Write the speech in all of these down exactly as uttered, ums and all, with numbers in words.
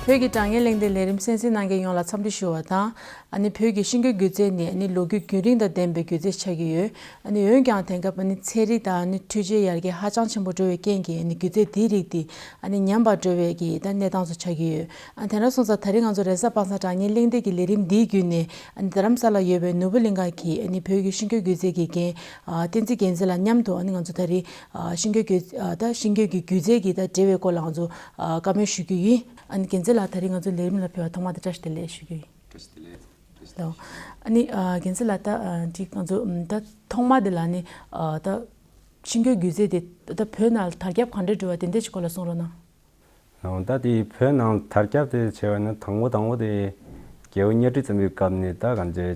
བོད་ཀྱི་དྲ་བརྙན་གླེང་སྟེགས་ལས་རིམ་གསན་གཟིགས་གནང་མཁན་ཡོངས་ལ་འཚམས་འདྲི་ཞུ་བ་དང་། ཨ་ནི་བོད་ཀྱི་ཤིང་བརྐོས་སྒྱུ་རྩལ་ནི་ཨ་ནི་ལོ་རྒྱུས་རྒྱུན་རིང་དང་ལྡན་པའི་སྒྱུ་རྩལ་ཆགས་ཀྱི་ཡོད། ཨ་ནི་འོན་ཀྱང་དེང་སྐབས་ཨ་ནི་ཚན་རིག་དང་ཨ་ནི་འཕྲུལ་ཆས་ཡར་རྒྱས་ཧ་ཅང་ཆེན་པོ་འགྲོ་བའི་རྐྱེན་གྱིས་ཨ་ནི་སྒྱུ་རྩལ་འདིའི་རིགས་འདི་ཨ་ནི་ཉམས་པར་འགྲོ་བའི་གི་ད་གནས་སྟངས་སུ་ཆགས་ཀྱི་ཡོད། ཨ་དེ་འདྲ་སོང་ཙང་ད་རིང་ང་ཚོ་རེས་གཟའ་པ་སངས་དྲ་བརྙན་གླེང་སྟེགས་ཀྱི་ལས་རིམ་འདིའི་བརྒྱུད་ནས་ཨ་ནི་རྡ་རམ་ས་ལ་ཡོད་པའི་ནོར་བུ་གླིང་ག་གི་ཨ་ནི་བོད་ཀྱི་ཤིང་བརྐོས་སྒྱུ་རྩལ་གྱི་འགན་ཨ་བསྟན་འཛིན་རྒྱལ་མཚན་ལགས་མཉམ་དུ་ཨ་ནི་ང་ཚོ་ད་རིང་ཨ་ཤིང་བརྐོས་སྒྱུ་ཨ་ད་ཤིང་བརྐོས་ཀྱི་སྒྱུ་རྩལ་གྱི་ད་འབྲེལ་བའི་སྐོར་ལ་ང་ཚོ་ཨ་བཀའ་མོལ་ཞུ་རྒྱུ་ཡིན། ཨ་ནི་རྒྱལ་མཚན་ལགས་ད་རིང་ང་ཚོ་ལས་རིམ་ལ་ཕེབས་པར་ཐོག་མར་དུ་བཀྲ་ཤིས་བདེ་ལེགས་ཞུ་རྒྱུ་ཡིན། བཀྲ་ཤིས་བདེ་ལེགས། ལོ། ཨ་ནི་ཨ་རྒྱལ་མཚན་ལགས་ད་ཨ་འདི་ང་ཚོ་ཨམ་ད་ཐོག་མ་དེ་ལ་ནི་ཨ་ད་ཤིང་བརྐོས་སྒྱུ་རྩལ་དེ་ད་བོད་ནང་ལ་དར་ཁྱབ་ག་འདྲ་འགྲོ་བ་དེ་འདྲ་ཞིག་སྐོར་ལ་གསུང་རོགས་གནང་། ཨ་ད་དེ་བོད་ནང་དར་ཁྱབ་དེ་བྱས་པ་ན་དང་པོ་དང་པོ་དེ་རྒྱལ་པོ་གཉའ་ཁྲི་བཙན་པོའི་སྐབས་ནས་ད་གང་ཅི་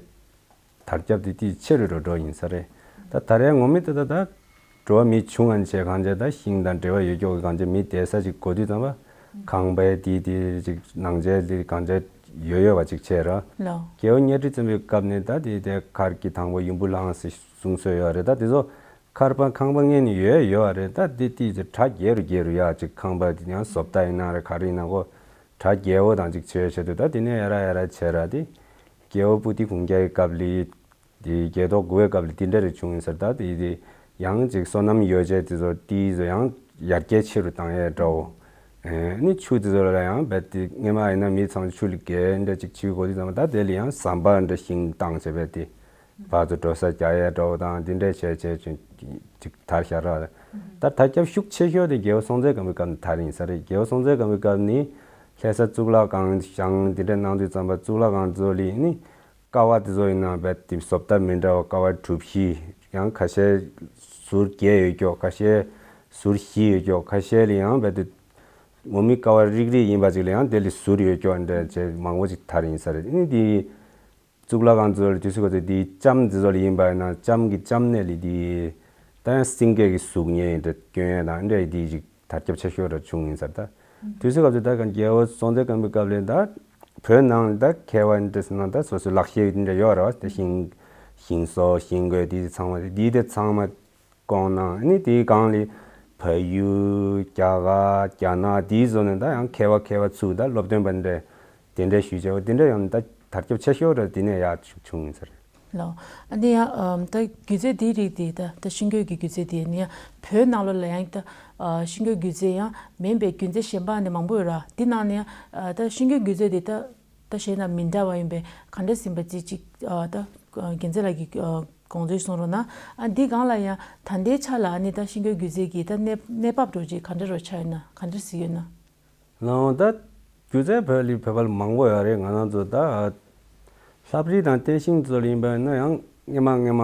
དར་ཁྱབ་དེ་དེ་ཆེ་རུ་རུ་འགྲོ་ཡིན་ས་རེད། ད་ད་རེས་ངོ་མ་དེ་ད་ད་འགྲོ་བ་མི་ཆུང་ང་བྱས་གང་ཅི་ད་ཤིང་དང་འབྲེལ་བ་ཡོད་ཀྱོག་གི་གང་ཅི་མི་བསྡད་ས་ཅིག་དགོས་དུས་ཙམ་པ་ཁང་པའི་དེ་དེ་ཅིག་ནང་ཆས་དེ་གང་ཅི་ཡོད་ཡོད་པ་ཅིག་བྱས་ར། ལོ། རྒྱལ་པོ་གཉའ་ཁྲི་བཙན་པོའི་སྐབས་ནས་ད་དེ་དེ་མཁར་གྱི་དང་པོ་ཡུམ་བུ་བླངས་སེ་གསུང་སྲོལ་ཡོད་རེད། ད་དེ་ཚོ་མཁར་པ་ཁང་པ་ངོས་ནས་ཡོད་ཡོད་རེད། ད་དེ་དེ་ཚོ་གྲ་རྒྱས་རུ་རྒྱས་རུ་ཡག་ཅིག་ཁང་པ་དེ་ཡང་བཟོ་ལྟ་ཡིན་ན་རེད་ག་རེ་ཡིན་ན་གོ་གྲ་རྒྱས་པོ་དང་ཅིག་བྱོས་བྱས་དུས་ད་དེ་ནས་ཡ་ར་ཡ་ར་བྱས་ར་དེ་རྒྱལ་པོ་པོ་ཏི་གུང་རྒྱལ་གྱི་སྐབས་ལ་དེ་རྒྱལ་ཐོག་དགུ་པའི་སྐབས་ལ་དེ་འདྲ་རེ་བྱུང་ཡིན་ཟེར། ད་དེ་དེ་ཡང་ཅིག་སོ་ནམ་ཡོ་བྱད་དེ་ཚོ་དེ་ཚོ་ཡང་ཡར་རྒྱས་ཆེ་རུ་བཏང་ཡས་འདྲ་བོ། ཨེ་ནི་ཆུ་དེ་ཚོ་ལ་ཡང་རྦད་དེ་སྔོན་མ་ཡིན་ན་མི་ཚང་ཆུ་ལ་བརྒལ་འདྲ་ཅིག་བྱེད་དགོས་དུས་ཙམ་པ་ད་དེ་ལ་ཡང་ཟམ་པ་འདྲ་ཤིང་བཏང་བྱས་པས་དེ་ཕར་ཚུར་འགྲོ་ས་རྒྱག་ཡས་འདྲ་བོ་དང་དེ་འདྲ་བྱས་བྱས་ཅིག་དར་ཤར་ར། ད་དར་ཁྱབ་ཤུགས་ཆེ་ཤོས་དེ་རྒྱལ་པོ་སྲོང་བཙན་སྒམ་པོའི་སྐབས་ནས་དར་ཡིན་ས་རེད། རྒྱལ་པོ་སྲོང་བཙན་སྒམ་པོའི་སྐབས་ནས་ལྷ་ས་གཙུག་ལག་ཁང་བཞེངས་དེ་འདྲ་གནང་དུས་ཙམ་པ་གཙུག་ལག་ཁང་ཚོ་ལ་ནི་ཀ་བ་དེ་ཚོ་ཡིན་ན་རྦད་དེ་བཟོ་ལྟ་མི་འདྲ་བ་ཀ་བ་གྲུ་བཞི་ཡང་ཁ་ཤས་ཟུར་བརྒྱད་ཡོད་ཀྱོག་ཁ་ཤས་ཟུར་བཞི་ཡོད་ཀྱོག་ཁ་ཤས་ལ་ཡང་རྦད་དེ་ངོ་མའི་ཀ་བ་རིག་རིག་ཡིན་པ་ཅིག་ལ་ཡང་དེ་ལ་ཟུར་ཡོད་ཀྱོག་འདྲ་བྱས་མང་པོ་ཅིག་དར་ཡིན་ས་རེད། ཨ་ནི་དེ་གཙུག་ལག་ཁང་ཚོ་ལ་དུས་ཚོད་ག་ཚོད་དེ་ལྕམ་དེ་ཚོ་ལ་ཡིན་པ་ཡིན་ན་ལྕམ་གྱི་ལྕམ་གནས་ལ་དེ་ད་ཡང་སེང་གེ་གི་གཟུགས་བརྙན་འདྲ་སྐྱོན་ཡས་དང་འདྲ་དེ་ཅིག་དར་ཁྱབ་ཆེ་ཤོས་ར་བྱུང་ཡིན་ས་རེད། ད་དུས་ཚོད་སྐབས་དེ་ད་ག་རྒྱལ་པོ་སྲོང་བཙན་སྒམ་པོའི་སྐབས་ལས་ད་བོད་ནང་ད་མཁས་པ་འདྲ་ཟེར་ན་ད་སོ་སོའི་ལག་ཤེས་འདྲ་ཡོད་ར་བ། ད་ཤིང་ཤིང་བཟོ་ཤིང་བརྐོས་དེ་ཚང་མ་དེ་དེ་ཚང་མ་བསྐོངས་གནང་། ཨ་ནི་དེའི་སྒང་ལ་བལ་ཡུལ་རྒྱ་གར་རྒྱ་ནག་དེའི་བཟོ་ནས་ད་ཡང་མཁས་པ་མཁས་པ་ཚུར་ད་སློབ་སྟོན་པ་འདྲ་དེ་འདྲ་ཞུས་བྱས་འོ་དེ་འདྲ་ཡང་ད་དར་ཁྱབ་ཆེ་ཤོས་ར་དེ་ནས་ཡར་བྱུང་ཡིན་ས་རེད། ལོ། ཨ་ནི་ཡང་ཨམ་ད་སྒྱུ་རྩལ་འདིའི་རིགས་དེ་ད་ད་ཤིང་བརྐོས་ཀྱི་སྒྱུ་རྩལ་དེ་ནི་ཡང་བོད་ནང་ལོགས་ལ་ཡང་ད་ཨ་ཤིང་བརྐོས་སྒྱུ་རྩལ་ཡང་མིན་པའི་སྒྱུ་རྩལ་གཞན་པ་ནི་མང་པོ་ཡོད་ར། དེ་ནང་ནས་ཡང་ཨ་ད་ཤིང་བརྐོས་སྒྱུ་རྩལ་དེ་ད་ད་གཞན་དང་མི་འདྲ་བ་ཡིན་པས་ག་འདྲ་ཟིན་པ་ཅིག་ཅིག་ཨ་ད་རྒྱལ་མཚན་ལགས་ཀྱིས་ཨ་དགོངས་ཚུལ་གསུང་རོགས་གནང་། ཨ་འདི་སྒང་ལ་ཡང་ད་ལྟའི་ཆ་ལ་ཨ་ནི་ད་ཤིང་བརྐོས་སྒྱུ་རྩལ་གྱི་ད་གནས་གནས་བབ་འདྲ་ཅིག་ག་འདྲ་རོ་ཆགས་ཡོད་ན་ག་འདྲ་ཟིན་ཡོད་ན། ལའང་ད་སྒྱུ་རྩལ་བོད་ལ་བོད་པ་ལ་མང་པོ་ཡོད་རེད། ང་རང་ཚོ་ད་ལྷ་བྲིས་དང་རྟེན་ཤིང་ཚོ་ལ་ཡིན་པ་ཡིན་ན་ཡང་སྔོན་མ་སྔོན་མ་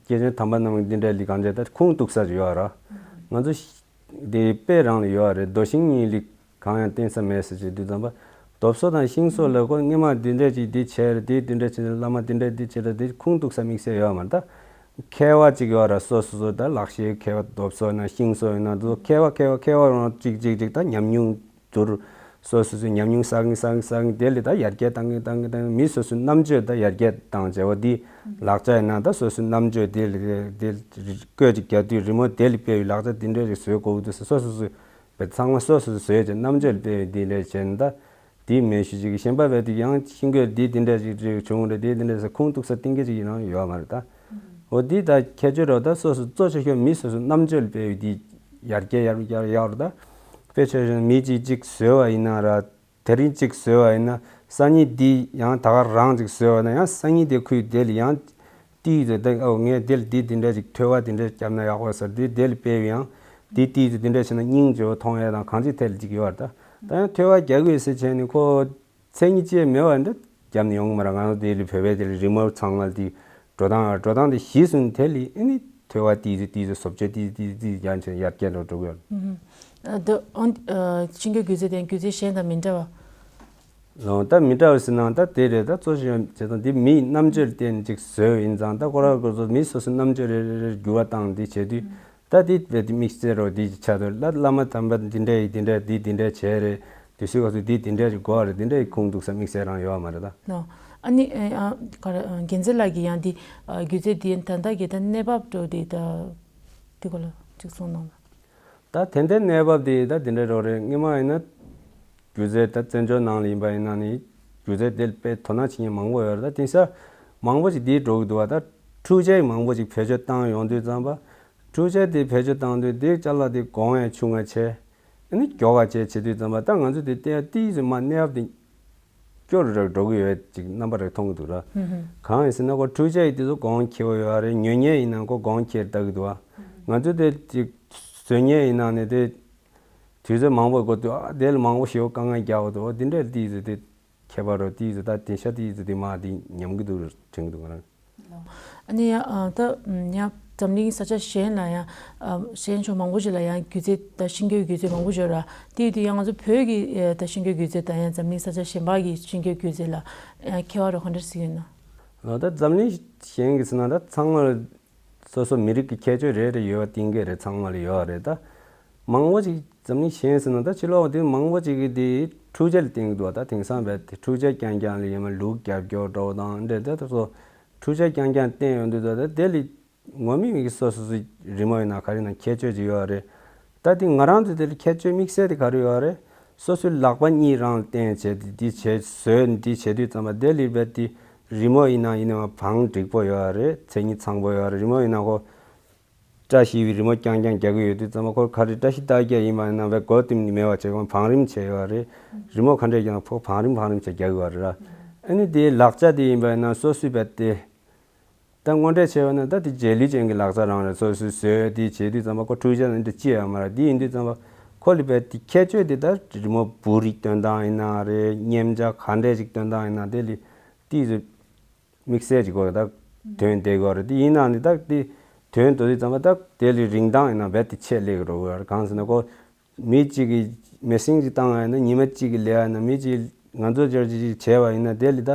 སྐྱེས་ཆེན་དམ་པ་རྣམས་འདི་འདྲ་ལ་གང་བྱས་ད་ཁུངས་གཏུགས་ས་ཅིག་ཡོད་ར། ང་ཚོ་འདི་དཔེ་རང་ལ་ཡོད་རེད། རྡོ་ཤིང་གཉིས་ལ་གང་ཡང་བརྟེན་ས་མེད་ཟེར་བྱས་དུས་ཙམ་པ་རྡོ་བཟོ་དང་ཤིང་བཟོ་ལ་ཁོ་སྔོན་མ་འདི་འདྲ་ཅིག་འདི་བྱས་རེད། དེ་འདི་འདྲ་བྱས་ནས་བླ་མ་འདི་འདྲ་འདི་བྱས་རེད། དེ་ཁུངས་གཏུགས་ས་དམིགས་བསལ་ཡོད་མ་རེད། ད་མཁས་པ་ཅིག་ཡོད་ར། སོ་སོ་སོ་ད་ལག་ཤེས་མཁས་པ་རྡོ་བཟོ་ཡིན་ན་ཤིང་བཟོ་ཡིན་ན་དེ་ཚོ་མཁས་པ་མཁས་པ་མཁས་པ་རང་ཅིག་ཅིག་ཅིག་ད་ཉམས་མྱོང་བསྡུར། སོ་སོ་སོའི་ཉམས་མྱོང་བསགས་གིན་བསགས་གིན་བསགས་གིན་དེ་ལས་ད་ཡར་རྒྱས་བཏང་གིན་བཏང་གིན་བཏང་གིན་མི་སོ་སོའི་རྣམ་དཔྱོད་ད་ཡར་རྒྱས་བཏང་བྱས་པ་འདི་ལག་ཆ་ཡིན་ན་ད་སོ་སོའི་རྣམ་དཔྱོད་དེ་ལས་དེ་བཀོད་ཅིག་རྒྱག་དུས་རི་མོ་དེ་ལས་དཔེ་བའི་ལག་ཆ་དེ་འདྲ་ཞིག་བཟོ་དགོས་འདུག་ཟེར་སོ་སོ་སོའི་བས་ཚང་མ་སོ་སོ་སོ་བཟོས་ཀྱི་རྣམ་དཔྱོད་ལ་དཔེ་བའི་དེ་འདྲ་བྱས་ན་ད། དེའི་མེད་ཞུ་ཅིག་གཞན་པ་བས་དེ་ཡང་ཤིང་བརྐོས་འདི་དེ་འདྲ་ཞིག་རེད་བྱུང་རེད། དེ་དེ་འདྲ་ཟེར་ཁུངས་གཏུགས་ས་གཏིང་སྐྱེ་ཅིག་ཡིན་ནའང་ཡོད་མ་རེད་ད། འོ་འདི་ད་ཁྱད་ཆོས་རེད་ད། སོ་སོ་གཙོ་ཆེ་ཤོས་མི་སོ་སོ་རྣམ་དཔྱོད་ལ་དཔེ་བའི་དེ་ཡར་རྒྱས་ཡར་ཡར་ཡར་ད། དཔེ་ཆ་བཞག་ན་མི་གཅིག་གཅིག་བཟོས་པ་ཡིན་ན་ར། དེ་རིང་གཅིག་བཟོས་པ་ཡིན་ན་སང་ཉིན་འདི་ཡང་ད་ག་རང་གཅིག་བཟོས་པ་ན་ཡང་སང་ཉིན་དེ་ཁོས་དེ་ལ་ཡང་ཏིག་ཙམ་ད་ཨོ་ངས་དེ་ལ་འདི་འདི་འདྲ་ཅིག་ཐོལ་བ་འདི་འདྲ་བརྒྱབ་ན་ཡག་པ་ཟེར་དེ་དེ་ལ་དཔེ་བའི་ཡང་འདི་ཏིག་ཙམ་འདི་འདྲ་བྱས་ན་སྙིང་རྗེ་བོ་མཐོང་ཡས་དང་གང་ཅིའི་ཐད་ལ་ཅིག་ཡོད་རེད་ད། ད་ཡང་ཐོལ་བ་རྒྱག་དགོས་ཟེར་བྱས་ནས་ཁོ་མཚན་ཉིད་ཅེས་མེད་པ་འདྲ་བརྒྱབ་ནས་ཡོང་གི་མ་རེད། ང་ཚོ་དེ་ལ་བོད་པའི་དེ་ལ་རི་མོ་ཚང་མ་དེ་འགྲོ་སྟངས་འགྲོ་སྟངས་དེ་གཞི་བཟུང་དེ་ལ་ཨ་ནི་ཐོལ་བ་ཏིག་ཙམ་ཏིག་ཙམ་བཟོ་བཅོས་ཏིག་ཙམ་ཏིག་ཙམ་ཏིག་ཙམ་རྒྱག་བྱས་ཡར་རྒྱས་འགྲོ་འགྲོ་གི་ཡོད་རེད། ཨ་ད་ཨོ་ཤིང་བརྐོས་སྒྱུ་རྩལ་དེ་སྒྱུ་རྩལ་གཞན་དང་མི་འདྲ་བ། ལོ་ད་མི་འདྲ་བ་ཟེར་ན་ད་དེ་རེད། ད་གཙོ་ཆེ་བྱས་ཙང་འདི་མིའི་རྣམ་དཔྱོད་ལ་བརྟེན་ཅིག་བཟོས་ཡིན་ཙང་ད་ཁོ་རང་ཁོ་ཚོ་མི་སོ་སོའི་རྣམ་དཔྱོད་རེ་རེ་རེ་འགྱུར་བ་བཏང་འདི་བྱེད་དུས་ད་འདི་བས་དེ་དམིགས་བསལ་རོ་འདི་ཆགས་འདུག་ལ་བླ་མ་དམ་པ་འདི་འདྲ་ཡིན་འདི་འདྲ་འདི་འདི་འདྲ་བྱས་རེད། དུས་ཚོད་སྐབས་སུ་འདི་འདི་འདྲ་ཞིག་དགོས་རེད། འདི་འདྲ་ཡི་ཁུངས་གཏུགས་ས་དམིགས་བསལ་རང་ཡོད་མ་རེད་ད། ལོ། ཨ་ནི་ཨ་ག་རེ་རྒྱལ་མཚན་ལགས་ཀྱིས་ཡང་འདི་སྒྱུ་རྩལ་འདི་ད་ལྟ་གི་ད་གནས་བབ་འགྲོ་འདི་ད་འདི་སྐོར་ལ་ཅིག་གསུངས་གནང་ལ། ད་དེ་འདྲའི་གནས་བབ་དེ་ད་དེ་འདྲ་རོ་རེད། སྔོན་མ་ཡིན་ན་ སྒྱུ་རྩལ་ད་བཙན་བྱོལ་ནང་ལ་ཡིན་པ་ཡིན་ན་ནི་སྒྱུ་རྩལ་དེ་ལ་དཔེ་དོ་སྣང་བྱེད་མཁན་མང་པོ་ཡོད་རེད། ད་དེང་སང་མང་པོ་ཞིག་འདིར་འགྲོ་གི་འདུག་བ། ད་འཕྲུལ་ཆས་མང་པོ་ཞིག་བེད་སྤྱོད་བཏང་ཡོང་དུས་ཙམ་པ། འཕྲུལ་ཆས་དེ་བེད་སྤྱོད་བཏང་དུས་དེའི་ཅ་ལག་དེ་གོང་ཡང་ཆུང་བ་བྱས། ཨ་ནི་མགྱོགས་པ་བྱས་བྱེད་དུས་ཙམ་པ་ད་ང་ཚོ་དེ་བལྟས་ཏིས་མ་གནས་བབ་དེ་སྐྱོ་རུ་རུ་འགྲོ་གི་ཡོད་ཅིག་རྣམ་པ་རེ་མཐོང་གི་འདུག་ར། གང་ཡིན་ཟེར་ན་ཁོ་འཕྲུལ་ཆས་ཡི་དེ་ཚོ་གོང་ཁེ་བོ་ཡོད་རེད། ཉོ་མཁན་ཡིན་ན་ཁོ་གོང་ཁེ་ལྟ་གི་འདུག་བ། ང་ཚོ་དེ་ཅིག་བཟོ་མཁན་ཡིན་ན་ནི་དེ་དུས་ཚོད་མང་པོ་འགོར་དུས་ཨ་དེ་ལ་མང་པོ་ཞེ་པོ་དཀའ་ངལ་རྒྱག་འོ་དོ་འདི་འདྲའི་ཏིས་ཟེར་དེ་ཁྱད་པར་རོ་ཏིས་ཟེར་ད་དེ་ཤ་ཏིས་ཟེར་དེ་མ་དེ་ཉམས་གི་འདུག་དྲན་གི་འདུག་ང་རང་། ཨ་ནི་ཡང་ཨ་ད་ཡང་འཛམ་གླིང་ས་ཆ་གཞན་ལ་ཡང་ཨ་གཞན་ཕྱོགས་མང་པོ་ཞིག་ལ་ཡང་སྒྱུ་རྩལ་ད་ཤིང་གི་སྒྱུ་རྩལ་མང་པོ་ཡོད་ར། དེ་ཡོད་དུས་ཡང་ང་ཚོ་བོད་ཀྱི་ཨ་ད་ཤིང་གི་སྒྱུ་རྩལ་དང་ཡང་འཛམ་གླིང་ས་ཆ་གཞན་པ་གི་ཤིང་གི་སྒྱུ་རྩལ་ལ་ཡང་ཁྱད་པར་རོ་ག་འདྲ་ཞིག་ཡོད་ན། ལོ་ད་འཛམ་གླིང་གཞན་གྱི་ཟེར་ན་ད་ཚང་མ་ལ་སོ་སོ་མི་རིགས་ཀྱི་ཁྱད་ཆོས་རེ་རེ་ཡོད་པ་གཏན་འཁེལ་རེད། ཚང་མ་ལ་ཡོད་རེད། ད་མང་པོ་ཅིག་འཛམ་གླིང་གཞན་ཟེར་ན་ད་ཕྱི་ལོགས་དེ་མང་པོ་ཅིག་གི་དེ་འཕྲུལ་ཆས་ལ་བརྟེན་གི་འདུག་བ། ད་དེང་སང་བས་དེ་འཕྲུལ་ཆས་རྐྱང་རྐྱང་ལ་ཡིན་ན་ལུག་རྒྱབ་སྐྱོར་འགྲོ་བ་དང་འདྲ་དེ་ད་སོ་འཕྲུལ་ཆས་རྐྱང་རྐྱང་བརྟེན་ཡོང་དུས་ད་ད་དེ་ལ་ངོ་མི་མི་གི་སོ་སོ་སོའི་རི་མོ་ཡིན་ན་ག་རེ་ན་ཁྱད་ཆོས་ཅིག་ཡོད་རེད། ད་དེ་ང་རང་ཚོ་དེ་ལ་ཁྱད་ཆོས་དམིགས་བསལ་དེ་ག་རེ་ཡོད་རེད། སོ་སོའི་ལག་པ་གཉིས་རང་ལ་བརྟེན་བྱས་དེ་དེ་བྱས་བཟོས་འདི་བྱེད་དུས་ཙམ་པ་དེ་ལ་བས་དེ་རི་མོ་ཡིན་ན་ཡིན་ན་བང་འགྲིག་པོ་ཡོད་རེད། མཚན་ཉིད་ཚང་པོ་ཡོད་རེད། རི་མོ་ཡིན་ན་ཁོ་བཀྲ་ཤིས་པའི་རི་མོ་རྐྱང་རྐྱང་རྒྱག་གི་ཡོད་དུས་ཙམ་པ་ཁོ་ག་རེ་བཀྲ་ཤིས་རྟགས་བརྒྱད་ཡིན་པ་ཡིན་ན་བས་གོ་བསྟིམ་ནི་མེད་པ་བྱས་ཁོ་བང་རིམ་བྱས་ཡོད་རེད། རི་མོ་ག་འདྲས་ཀྱང་ཁོ་བང་རིམ་བང་རིམ་བྱས་རྒྱག་གི་ཡོད་རེད་ར། ཨ་ནི་དེའི་ལག་ཆ་དེ་ཡིན་པ་ཡིན་ན་སོ་སོའི་བས་དེ། ད་དངོས་འབྲེལ་བྱས་པ་ན་ད་དེ་རྗེས་ལུས་ཅན་གྱི་ལག་ཆ་རང་རེད། སོ་སོས་བཟོས་དེ་བྱེད་དུས་ཙམ་པ་ཁོ་འཕྲུལ་ཆས་ནང་དུ་ཅི་ཡང་མ་རེད། དེ་ཡིན་དུས་ཙམ་པ་ཁོ་ལ་བས་དེ་ཁྱད་ཆོས་དེ་ད་རི་མོ་བུ་རིགས་སྟོན་སྟངས་ཡིན་ན་རེད། མཉེན་ཆ་ག་འདྲས་ཅིག་སྟོན་སྟངས་ཡིན་ན་དེ་ལ་ཏིས་ཟེར་དམིགས་བསལ་ཅིག་གོ་ད་དོན་དེ་གོ་རེད། དེ་ཡིན་ན་ནི་ད་དེ་དོན་དུ་དུས་ཙམ་པ་ད་དེ་ལ་རིན་ཐང་ཡིན་ན་བས་དེ་ཆད་ལེགས་རོ་གོ་རེད། གང་ཟེར་ན་ཁོ་མི་གཅིག་གིས་མེ་ཤིང་གཅིག་བཏང་བ་ཡིན་ན་ཉི་མ་གཅིག་གི་ལས་ཡིན་ན་མི་གཅིག་ང་ཚོ་ཅར་གཅིག་གཅིག་བྱས་པ་ཡིན་ན་དེ་ལས་ད་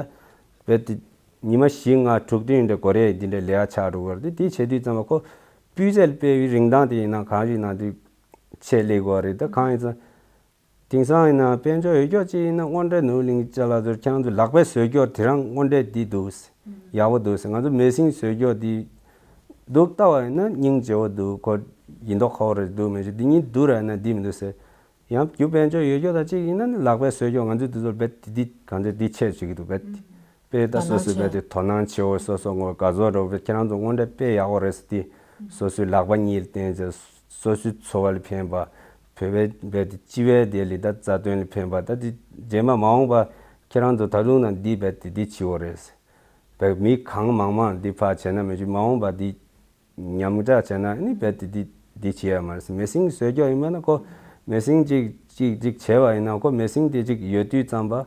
རྦད་དེ་ཉི་མ་བཞི་ལྔ་དྲུག་བདུན་འདྲ་འགོར་ཡས་འདི་འདྲ་ལས་ཡ་ཆགས་འགྲོ་གི་རེད། དེ་བྱེད་དུས་ཙམ་པ་ཁོ་སྤུས་ཚད་སྤེལ་བའི་རིན་ཐང་དེ་ཡིན་ན་གང་ཞིག་ན་དེ་ཆད་ལེ་གི་རེད། ད་གང་ཡིན་ཙང་དེང་སང་ཡིན་ན་དཔལ་འབྱོར་ཡོད་སྐྱོ་ཅིག་ཡིན་ན་དངོས་འབྲེལ་ནོར་གླིང་ཅ་ལག་ཚོར་ཁྱེད་རང་ཚོ་ལག་པས་བཟོས་སྐྱོ་དེ་རང་དངོས་འབྲེལ་འདི་འདུག་ཡག་པོ་འདུག་ཟེར། ང་ཚོ་མེ་ཤིང་བཟོས་སྐྱོ་འདི་འདུག་ལྟ་བ་ཡིན་ན་སྙིང་རྗེ་བོ་འདུག་ཁོ་ཡིན་མདོག་ཁ་པོ་རེད་འདུག་མེད་ཅིག་འདི་གཉིས་བསྡུར་ཡ་ན་འདི་མི་འདུག་ཟེར། ཡང་རྒྱུ་དཔལ་འབྱོར་ཡོད་རྒྱུ་དང་གཅིག་ཡིན་ན་ནི་ལག་པས་བཟོས་རྒྱུ་ང་ཚོས་འདི་ཚོར་རྦད་དེ་འདི་གང་ཚེ་འདི་ཆེད་བྱེད་ཀྱི་འདུག་རྦད་དེ་དཔེ་ད་དོ་སྣང་སོ་སོས་ཆེ་རྦད་དེ་དོ་སྣང་ཆེ་བོ་སོ་སོ་ངོ་དགའ་ཚོར་འགྲོ་བས་ཁྱེད་རང་ཚོ་དངོས་འབྲེལ་དཔེ་ཡག་པོ་རེད་ཟེར་ཏེ་སོ་སོའི་ལག་པ་གཉིས་ལ་བརྟེན་བྱས་སོ་སོའི་འཚོ་བ་ལ་ཕན་པ་བོད་པའི་རྦད་དེ་སྤྱི་པའི་དེ་ལས་ད་རྩ་དོན་ལ་ཕན་པ་ད་འདི་རྗེས་མ་མ་འོངས་པ་ཁྱེད་རང་ཚོ་ད་དུང་ན་འདི་རྦད་དེ་འདི་བྱེད་འོ་རེད་ཟེར། རྦད་མི་གང་མང་མང་འདི་ཕར་བྱས་ན་མི་ཆོག་མ་འོངས་པ་འདི། ཉམས་ཆག་བྱས་ན་ནི་རྦད་དེ་འདི་འདི་བྱེད་ཡ་མ་རེད། མེ་ཤིང་བཟོས་རྒྱུ་ཡིན་པ་ན་ཁོ་མེ་ཤིང་གཅིག་གཅིག་གཅིག་བྱས་པ་ཡིན་ན་ཁོ་མེ་ཤིང་དེ་གཅིག་ཡོད་དུས་ཙམ་པ།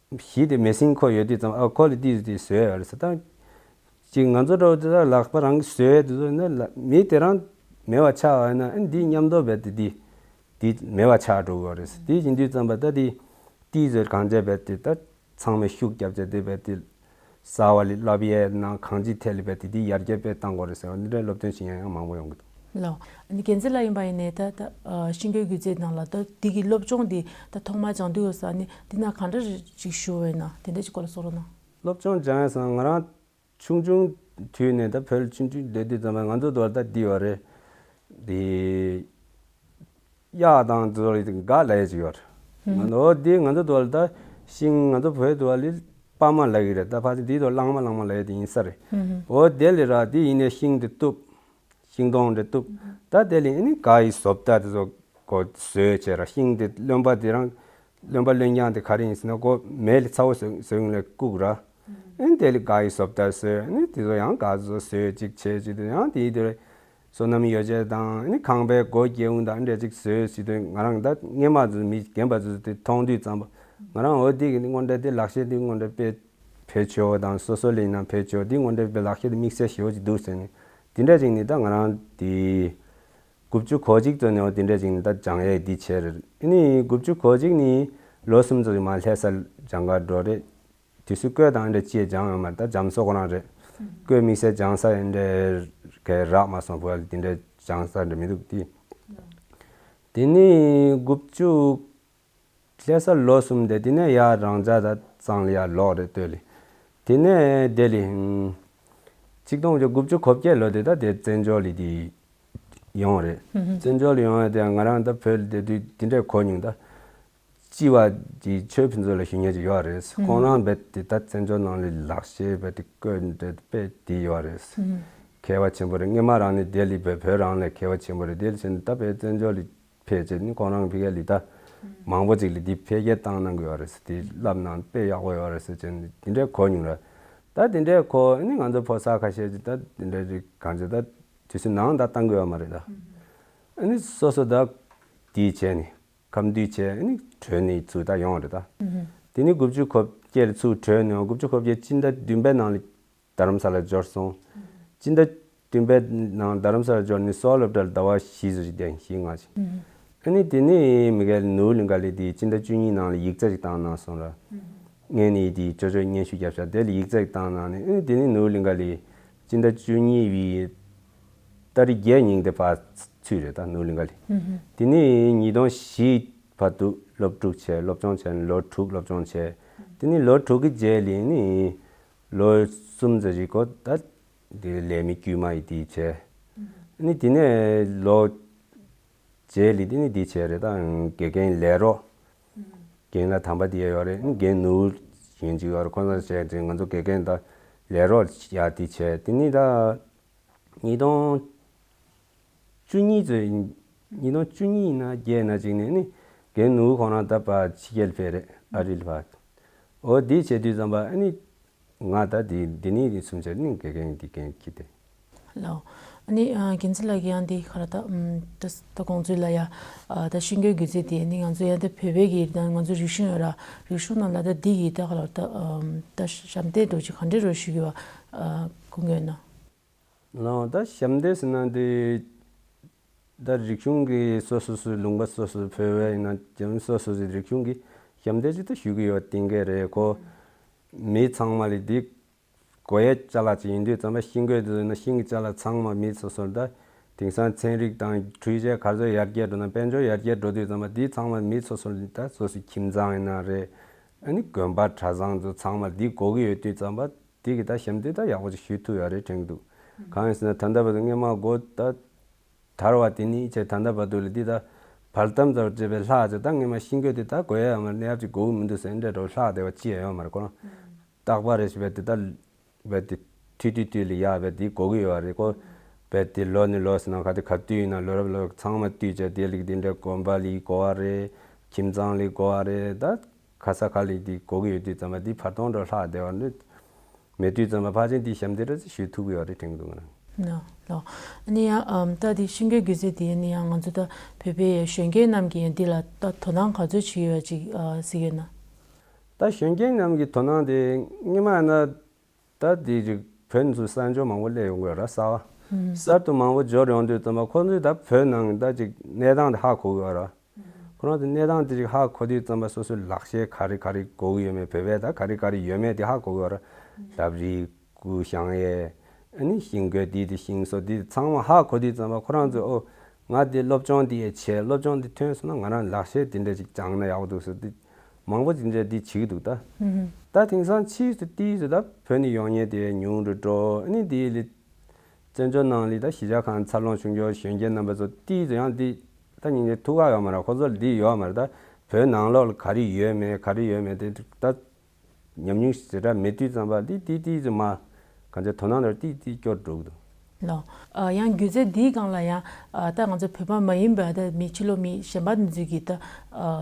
གཞི་དེ་མེ་ཤིང་ཁོ་ཡོད་དུས་ཙམ་པ་ཨ་ཁོ་ལ་ཏིས་ཏིས་བཟོས་ཡ་རེད་ཟེར། ད་གཅིག་ང་ཚོ་འདྲ་བོ་དེ་དག་ལག་པ་རང་གིས་བཟོས་ཡ་དེ་ཚོ་ནི་ལ་མི་དེ་རང་མེད་པ་ཆགས་པ་ཡིན་ན་ཨ་འདི་མཉམ་དུ་རྦད་དེ་འདི་འདི་མེད་པ་ཆགས་འགྲོ་གི་ཡོད་རེད་ཟེར། དེ་ཡིན་དུས་ཙམ་པ་ད་དེ་ཏིས་ཟེར་གང་བྱས་རྦད་དེ་ད། ཚང་མས་ཤུགས་རྒྱབ་བྱས་དེ་བས་དེ་གསར་བ་ལས་བསླབ་ཡས་ནང་གང་ཅིའི་ཐད་ལ་བས་དེ་དེ་ཡར་རྒྱས་དཔེ་བཏང་དགོས་རེད་ཟེར་བ་འདི་འདྲའི་སློབ་སྟོན་བྱེད་མཁན་ཡང་མང་པོ་ཡོང་གི་འདུག་ལགས། ཨ་ནི་རྒྱལ་མཚན་ལགས་ཡིན་པ་ཡིན་ནའི་ད་ད་ཨ་ཤིང་གི་སྒྱུ་རྩལ་ནང་ལ་ད་འདི་གི་སློབ་སྦྱོང་འདི་ད་ཐོག་མར་སྦྱང་དུས་ཡོད་ས་ནི་འདི་ན་གང་འདྲ་ཞིག་ཞུ་བས་ན་དེ་འདྲ་ཞིག་སྐོར་ལ་གསུང་རོགས་གནང་། སློབ་སྦྱོང་སྦྱང་ཡས་སང་ང་རང་ཆུང་ཆུང་དུས་ནས་ད་བོད་ལ་ཆུང་ཆུང་སྡོད་དུས་ཙམ་པ་ང་ཚོ་དུ་བ་ད་འདི་ཡོད་རེད། འདི། གཡག་དང་དེ་ཚོ་ལ་སྒ་ལབ་ཡས་ཅིག་ཡོད་རེད། ང་ཚོ་འདི་ང་ཚོ་དུ་བ་ལ་ད་ཤིང་ང་ཚོ་བོད་དུ་བ་ལ་པ་མ་ལབ་ཀྱི་རེད། ད་ཕལ་ཆེར་འདི་དུ་གླང་མ་གླང་མ་ལབ་ཡས་དེ་ཡིན་ས་རེད། འོ་དེ་ལས་ར་དེ་ཡིན་ནས་ཤིང་དེ་གཏུབ། ཤིང་སྡོང་དེ་གཏུབ། ད་དེ་ལས་ཨ་ནི་སྒ་ཡི་བཟོ་ལྟ་དེ་ཚོ་གོ་བཟོས་བྱས་ར་ཤིང་དེ་རློན་པ་དེ་རང་རློན་པ་རློན་རྐྱང་དེ་ག་རེ་ཡིན་ཟེར་ན་གོ་མེ་ལ་ཚ་བོ་བཟོས་བཟོས་ཡོང་ལས་བཀུག་ར། ཨ་ནི་དེ་ལས་སྒ་ཡི་བཟོ་ལྟ་བཟོས་ཨ་ནི་དེ་ཚོ་ཡང་སྒ་བཟོ་བཟོས་ཅིག་བྱས་ཅིག་དེ་ཡང་དེ་ཡི་དེ་རེད། བསོད་ནམས་ཡོ་བྱད་དང་ཨ་ནི་ཁང་པའི་སྒོ་སྐྱེ་འོང་དང་འདྲ་ཅིག་བཟོས་ཟེར་དུས་ང་རང་ད་སྔན་མ་ཚོ་མི་རྒན་པ་ཚོ་དེ་མཐོང་དུས་ཙམ་པ་ང་རང་འོ་དེ་གི་ནི་དངོས་འབྲེལ་དེ་ལག་ཤེས་དེ་དངོས་འབྲེལ་དཔེ་བེད་སྤྱོད་དང་སོ་སོ་ལས་ནང་བེད་སྤྱོད་དེ་དངོས་འབྲེལ་དཔེ་ལག་ཤེས་དེ་དམིགས་བསལ་ཞེ་པོ་ཅིག་འདུག་ཟེར་ནས་དེ་འདྲ་ཅིག་ནི་ད་ང་རང་དེ་དགུ་བཅུ་གོ་གཅིག་ཙམ་ནས་འོ་དེ་འདྲ་ཅིག་ནི་ད་སྦྱང་ཡས་དེ་བྱས་རེད། ཨ་ནི་དགུ་བཅུ་གོ་གཅིག་ནི་ལོ་གསུམ་ཙམ་ཞིག་མ་ལྷ་ས་སྦྱང་གར་འགྲོ་རེད། དུས་སུ་བཀོད་དང་འདྲ་ཅིའི་སྦྱང་ཡོད་མ་རེད། ད་རྒྱ་མཚོ་ཁོ་རང་རེད། བཀོད་དམིགས་བསལ་སྦྱང་ས་ཡིན་འདྲ་གས་རག་མ་སོང་བུ་ཨ་ལ་དེ་འདྲ་སྦྱང་ས་འདྲ་མི་འདུག་དེ། དེ་ནི་དགུ་བཅུ་ལྷ་ས་ལོ་གསུམ་དེ་དེ་ནས་ཡར་རང་ཅག་ད་གཙང་ལ་ཡར་ལོག་རེད་སྟོད་ལ། དེ་ནས་ལྡི་ལི། ཆིག་སྟོང་དགུ་བཅུ་གོ་བརྒྱད་ལོ་དེ་ད་དེ་བཙན་བྱོལ་ལ་དེ་ཡོང་རེད། བཙན་བྱོལ་ལ་ཡོང་ཡ་དེ་ང་རང་ད་བོད་ལ་བསྡད་དུས་དེ་འདྲས་གོ་མྱོང་ད། སྤྱི་བ་གི་ཆོས་ཕུན་ཚོགས་ལ་ཞུ་མཁན་ཅིག་ཡོད་རེད། ཁོང་རང་རྦད་དེ་ད་བཙན་བྱོལ་ནང་ལ་ལག་ཤེས་རྦད་དེ་བཀོལ་འདོད་དཔེ་དེ་ཡོད་རེད། མཁས་པ་ཆེན་པོ་རེད། སྔོན་མ་རང་ནས་དེ་ལ་བོད་བོད་རང་ལ་མཁས་པ་ཆེན་པོ་རེད། དེ་ལ་བྱས་ནས་ད་དཔེ་བཙན་བྱོལ་ལ་ཕེབས་བྱས་ནས་ཁོང་རང་ཕ་གི་ལ་ད་མང་པོ་ཅིག་ལ་དེ་འཕེལ་རྒྱས་བཏང་གནང་གི་ཡོད་རེད། དེ་བསླབ་གནང་དཔེ་ཡག་པོ་ཡོད་རེད་ཟེར་བྱས་ནས་དེ་འདྲའི་གོ་མྱོང་རེད། ད་དེ་འདྲའི་གོ་ནི་ང་ཚོ་ཕོ་གསར་ཁ་ཤས་ཅིག་ད་དེ་འདྲའི་རིགས་གང་ཅི་ད་དུས་ཚོད་ནང་ད་བཏང་གི་ཡོད་མ་རེད་ད། ཨ་ནི་སོ་སོ་ད་དེ་བྱས་ནས། ཁམས་འདུས་བྱས་ནི་བྲོས་ནས་ཚུར་ད་ཡོང་བ་རེད་ད། དེ་ནི་དགུ་བཅུ་གོ་བརྒྱད་ལ་ཚུར་བྲོས་ནས་དགུ་བཅུ་གོ་བརྒྱད་སྤྱི་ཟླ་བདུན་པའི་ནང་ལ་རྡ་རམ་ས་ལ་འབྱོར་སོང་། སྤྱི་ཟླ་བདུན་པའི་ནང་རྡ་རམ་ས་ལ་འབྱོར་ནས་སོག་སློབ་གྲྭ་ལ་ཟླ་བ་བཞི་ཙམ་ཞིག་བསྡད་བཞི་ལྔ་ཞིག་ཨ་ནི་དེ་ནི་མི་གལ་ནོར་བུ་གླིང་ག་ལ་དེ་སྤྱི་ཟླ་བཅུ་གཉིས་ནང་ལ་ཡིག་ཚད་ཅིག་བཏང་གནང་སོང་ར། ངས་ནི་དེ་ཅོ་ཅོ་སྙན་ཞུ་བརྒྱབ་ཤག་དེ་ལ་ཡིག་ཚད་ཅིག་བཏང་གནང་ནས་ཨ་ནི་དེ་ནི་ནོར་བུ་གླིང་ག་ལ་སྤྱི་ཟླ་བཅུ་གཉིས་པའི་ཏ་རིག་བརྒྱད་ཉིན་དེ་ཕར་ཚུད་རེད་ད་ནོར་བུ་གླིང་ག་ལ། དེ་ནས་ཉིས་སྟོང་བཞི་བར་དུ་སློབ་ཕྲུག་བྱས་སློབ་སྦྱོང་བྱས་ནས་ལོ་དྲུག་སློབ་སྦྱོང་བྱས། དེ་ནས་ལོ་དྲུག་གི་རྗེས་ལ་ནི་ལོ་གསུམ་ཙམ་ཞིག་གོ་ད་དེ་ལས་མི་དཀྱུས་མ་ཡི་དེ་བྱས། ནི་དེ་ནས་ལོ་རྗེས་ལ་དེ་ནི་དེ་བྱས་རེད་ད་དགེ་རྒན་ལས་རོགས། རྒན་ལགས་དམ་པ་དེ་ཡོད་རེད། རྒན་ནོར་བུ་ཡིན་གཅིག་ཡོད་རེད། ཁོང་ཚོ་བྱས་ཏེ་ང་ཚོ་དགེ་རྒན་ད་ལས་རོགས་ཡག་དེ་བྱས་དེ་ནི་ད། ཉིས་སྟོང་བཅུ་གཉིས་ཚོད། ཉིས་སྟོང་བཅུ་གཉིས་ན་བརྒྱད་ན་ཅིག་ནས་ནི་རྒན་ནོར་བུ་ཁོང་རང་ད་ཕར་ཕྱི་རྒྱལ་ཕེབས་རེད་ཨ་རིར་ཕར། འོ་འདི་བྱེད་དུས་ཙམ་པ་ཨ་ནི་ང་ད་འདི་འདི་ནི་འདི་གསུམ་ཆར་ནི་དགེ་རྒན་འདི་རྒན་ཁྱི་དེ། ལགས། ཨ་ནི་ཨ་རྒན་ཚེ་ལགས་ཀྱིས་ཡང་འདི་ག་རེ་ད་ཨམ་ད་ད་དགོངས་ཚུལ་ལ་ཡ་ཨ་ད་ཤེས་འགོད་སྒྱུ་རྩལ་དེ་ནི་ང་ཚོ་ཡང་ད་བོད་པའི་གི་ད་ང་ཚོ་རིག་གཞུང་ཡོད་ར་རིག་གཞུང་ནང་ལ་ད་འདི་གི་ད་ག་རེ་ད་ཨམ་ད་ཞབས་འདེགས་འགྲོ་ཅིག་ག་འདྲས་རོ་ཞུ་གི་བ་ཨ་གོ་གི་ཡོད་ན། ལགས། ད་ཞབས་འདེགས་ཟེར་ན་འདི་ད་རིག་གཞུང་གི་སོ་སོ་སོའི་ལུང་པ་སོ་སོ་བོད་པ་ཡིན་ན་རྒྱ་མི་སོ་སོ་སོའི་རིག་གཞུང་གི་ཞབས་འདེགས་ཅིག་ད་ཞུ་གི་ཡོད་གཏན་འཁེལ་རེད་ཁོ། མི་ཚང་མ་ལ་འདི་དགོས་ཡས་ཅ་ལག་ཅིག་ཡིན་དུས་ཙམ་པ་ཤིང་བརྐོས་འདུག་ན་ཤིང་གི་ཅ་ལག་ཚང་མ་མི་སོ་སོར་ད་དེང་སང་ཚན་རིག་དང་འཕྲུལ་ཆས་ག་ཚོད་ཡར་རྒྱས་འགྲོ་ན་དཔལ་འབྱོར་ཡར་རྒྱས་འགྲོ་དུས་ཙམ་པ་འདི་ཚང་མ་མི་སོ་སོར་ད་སོ་སོའི་ཁྱིམ་ཚང་ཡིན་ན་རེད། ཨ་ནི་དགོན་པ་གྲྭ་ཚང་ཚོ་ཚང་མ་འདི་དགོས་ཀྱི་ཡོད་དུས་ཙམ་པ་འདི་གི་ད་ཞབས་འདེགས་ད་ཡག་པོ་ཅིག་ཞུ་ཐུབ་ཡོད་རེད་དྲན་གྱི་འདུག་གང་ཡིན་ཟེར་ན་ད་ལྟ་བར་དུ་སྔོན་མ་སྒོ་ད་དར་བ་དེ་ནི་ཅེས་ད་ལྟ་བར་དུ་ལ་འདི་ད་བར་དམ་ཚར་བྱས་པའི་ལྷག་ཅེས་ད་སྔོན་མ་ཤིང་བརྐོས་དེ་ད་དགོས་ཡ་ཡོད་མ་རེད། གནས་བབ་ཅིག་དགོས་ཀྱི་མི་འདུག་ཟེར་འདྲ་འདྲ་བོ་ལྷག་བསྡད་པ་ཅི་ཡང་ཡོད་མ་རེད་ཁོ་རང་། རྟག་པར་རེ་ཞིག་བས་དེ་ལྟར་བས་དེ་ཐུལ་ཐུལ་ཐུལ་ལ་ཡག་བས་དེ་དགོས་ཀྱི་ཡོད་རེད་ཀོ། བས་དེ་ལོ་ནས་ལོ་ཟེར་ན་ག་དེ་ག་དུས་ཡིན་ན་ལོ་རབས་ལོ་ཚང་མ་བསྟུད་བྱས་དེ་ལིག་དེ་འདྲ་དགོན་པ་ལི་དགོས་བ་རེད། ཁྱིམ་ཚང་ལི་དགོས་བ་རེད། ད་ག་ས་ག་ལི་དེ་དགོས་ཀྱི་ཡོད་དུས་ཙམ་པ་དེ་བར་སྟོང་འགྲོ་ལྷག་བསྡད་པ་རེད། མེད་དུས་ཙམ་པ་ཕལ་ཆེར་དེ་ཞབས་འདེགས་རེ་ཞུ་ཐུབ་ཀྱི་ཡོད་རེད་དྲན་གྱི་འདུག་ང་རང་། ལགས། ཨ་ནི་ཡང་ཨམ་ད་དེ་ཤིང་བརྐོས་སྒྱུ་རྩལ་དེ་ནི་ཡང་ང་ཚོ་ད་བོད་པའི་གཞོན་སྐྱེས་རྣམས་ཀྱིས་ཡང་འདི་ལ་ད་དོ་སྣང་ག་ཚོད་བྱེད་ཀྱི་ཡོད་ཅིག་ཨ་གཟིགས་ཡོད་ན། ད་གཞོན་སྐྱེས་རྣམས་ཀྱི་དོ་སྣང་དེ་སྔོན་མ་ན་ད་དེ་ཅིག་བོད་ཚོ་གསར་འབྱོར་མང་པོ་སླེབས་ཡོང་གི་ཡོད་ར་གསར་བ། གསར་དུ་མང་པོ་འབྱོར་ཡོང་དུས་ཙམ་པ་ཁོ་ཚོས་ད་བོད་ནང་གི་ད་ཅིག་གནས་སྟངས་དེ་ཧ་གོ་གི་ཡོད་ར། ཁོ་རང་ཚོ་གནས་སྟངས་དེ་ཅིག་ཧ་གོ་དུས་ཙམ་པ་སོ་སོའི་ལག་ཤེས་ག་རེ་ག་རེ་དགོས་ཀྱི་ཡོད་མེད་བོད་པས་ད་ག་རེ་ག་རེ་ཡོད་མེད་དེ་ཧ་གོ་གི་ཡོད་ར། ལྷ་བྲིས་སྐུ་བཞེངས་ཡས་ཨ་ནི་ཤིང་བརྐོས་དེ་དེ་ཤིང་བཟོ་དེ་ཚང་མ་ཧ་གོ་དུས་ཙམ་པ་ཁོ་རང་ཚོས་ཨོ་ང་དེ་སློབ་སྦྱོང་དེ་ཡས་བྱས་སློབ་སྦྱོང་དེ་ཐོན་སོང་ན་ང་རང་ལག་ཤེས་དེ་འདྲ་ཅིག་སྦྱངས་ན་ཡག་པོ་འདུག་ཟེར་དེ་མང་པོ་དེ་འདྲ་དེ་བྱེད་ཀྱི་འདུག་ད། ད་དེང་སང་ཕྱིས་སུ་ཏིས་སུ་ད་བོད་ནས་ཡོང་མཁན་དེ་ཉུང་རུ་འགྲོ་ཨ་ནི་དེ་ལས། བཙན་བྱོལ་ནང་ལ་ད་གཞིས་ཆགས་ཁང་འཚར་ལོངས་བྱུང་རྒྱུ་གཞོན་སྐྱེས་རྣམ་པ་ཚོ་ཏིས་ཙམ་ཡང་འདི་ད་སྙིང་རྗེ་ཐུགས་ཁག་ཡོད་མ་རེད། ཁོ་ཚོ་ལ་འདི་ཡོད་མ་རེད། ད་བོད་ནང་ལོགས་ལ་ག་རེ་ཡོད་མེད་ག་རེ་ཡོད་མེད་དེ་ད་ཉམས་མྱོང་ཞེ་དྲག་མེད་དུས་ཙམ་པ་འདི་ཏིས་ཏིས་ཙམ་མ་གང་ཅི་དོ་སྣང་དེར་ཏིས་ཏིས་སྐྱོར་འགྲོ་གི་འདུག་ལགས། ཡང་སྒྱུ་རྩལ་འདིའི་སྒང་ལ་ཡང་ད་ང་ཚོ་བོད་པ་མ་ཡིན་པ་ད་མི་ཕྱི་ལོགས་མི་གཞན་པ་འདི་ཚོས་ཀྱིས་ད་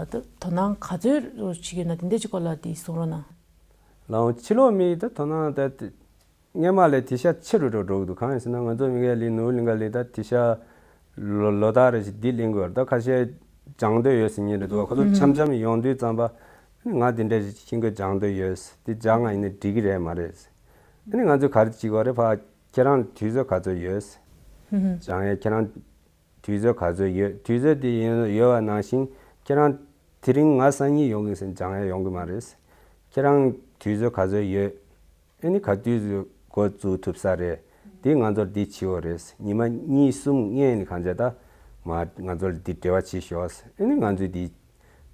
ད་དོ་སྣང་ག་ཚོད་བྱེད་ཀྱི་ཡོད་ན་དེ་འདྲ་ཅིག་སྐོར་ལ་འདི་གསུང་རོགས་གནང་། ལགས་འོང་། ཕྱི་ལོགས་མི་ད་དོ་སྣང་ད། སྔོན་མ་ལས་དེ་ཤ་ཆེ་རུ་འགྲོ་འགྲོ་གི་འདུག་གང་ཡིན་ཟེར་ན་ང་ཚོ་མི་གའི་ལི་ནུ་ལིང་ག་ལི་ད་དེ་ཤ་ལོ་ལོ་ལྟར་རེ་བཞིན་འདི་ལེན་དགོས་རེད། ད་ཁ་ཤས་སྦྱང་འདོད་ཡོད་ཟེར་མཁན་རེད་འདུག་ཁོ་ཚོ་འཆམ་འཆམ་ཡོང་དུས་ཙམ་པ་ང་དེ་འདྲ་ཞིག་ཤིང་བརྐོས་སྦྱང་འདོད་ཡོད། དེ་སྦྱང་ང་ཡིན་ན་འགྲིག་གི་རེད་མ་རེད། ཨ་ནི་ང་ཚོས་ག་རེ་བྱེད་དགོས་རེད། ཕ་ཁྱེད་རང་དུས་ཚོད་ག་ཚོད་ཡོད། སྦྱང་ཡས་ཁྱེད་རང་དུས་ཚོད་ག་ཚོད་ཡོད། དུས་ཚོད་དེ་ཡིན་ཡོད་པ་ནང་བཞིན་ཁྱེད་རང་དེ་རིང་ང་སང་ཉིན་ཡོང་གི་ཟེར་སྦྱང་ཡས་ཡོང་གི་མ་རེད། ཁྱེད་རང་དུས་ཚོད་ག་ཚོད་ཡོད། ཨ་ནི་ག་དུས་འགོ་བཙུགས་ཐུབ་ས་རེད། དེ་ང་ཚོར་འདི་བྱེད་འོ་རེད། ཉི་མ་གཉིས་གསུམ་སྔོན་ནས་གང་བྱས་ད་མ་ང་ཚོར་འདི་འབྲེལ་བ་བྱེད་ཤོག་ཨ་ནི་ང་ཚོས་འདི་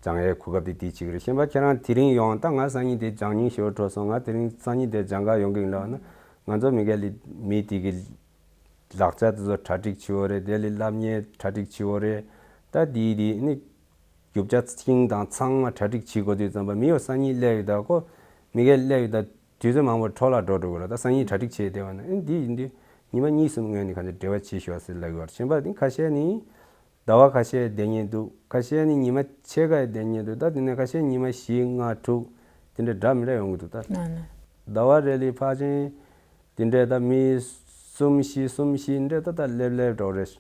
སྦྱང་ཡས་གོ་སྐབས་དེ་འདི་བྱེད་ཀྱི་རེད། གཞན་པ་ཁྱེད་རང་དེ་རིང་ཡོང་ད་ང་སང་ཉིན་དེ་སྦྱང་སྙིང་ཞེ་པོ་བྲོ་སོང་། ང་དེ་རིང་སང་ཉིན་དེ་སྦྱང་ག་ཡོང་གི་ཡིན་ལབ་ན་ང་ཚོ་མི་ག་ལི་མི་དེ་གི་ལག་ཆ་དེ་ཚོ་གྲ་སྒྲིག་བྱེད་འོ་རེད། དེ་ལས་སློབ་གཉེར་གྲ་སྒྲིག་བྱེད་འོ་རེད། ད་འདི་འདི་ནི། རྒྱུ་ཆ་ཤིང་དང་ཚང་མ་གྲ་སྒྲིག་བྱེད་དགོས་དུས་ཙམ་པ་མི་ཡོད་སང་ཉིན་སླེབས་ཡོད་ད་ཁོ་མི་གས་སླེབས་ཡོད་ད་དུས་ཚོད་མང་པོ་འཕྲོ་བརླག་འགྲོ་འགྲོ་གི་རེད། ད་སང་ཉིན་གྲ་སྒྲིག་བྱས་བསྡད་པ་ན་ཨེ་འདི་ཡིན་དུས་ཉི་མ་གཉིས་གསུམ་སྔོན་ནས་གང་ཅི་འབྲེལ་བ་བྱེད་ཤོག་ཟེར་ལབ་ཀྱི་ཡོད་རེད། གཞན་པ་ནི་ཁ་ཤས་ནི་ཟླ་བ་ཁ་ཤས་བསྡད་མཁན་འདུག་ཁ་ཤས་ནི་ཉི་མ་ཕྱེད་ཀ་བསྡད་མཁན་འདུག་ད་དེ་ནས་ཁ་ཤས་ཉི་མ་བཞི་ལྔ་དྲུག་དེ་འདྲ་འདྲ་མི་འདྲ་ཡོང་གི་འདུག་ད་ན་ན། ཟླ་བ་རེ་ལ་ཕལ་ཆེར་དེ་འདྲས་ད་མི་གསུམ་བཞི་གསུམ་བཞི་འདྲས་ད་ད་སླེབས་སླེབས་འགྲོ་རེད།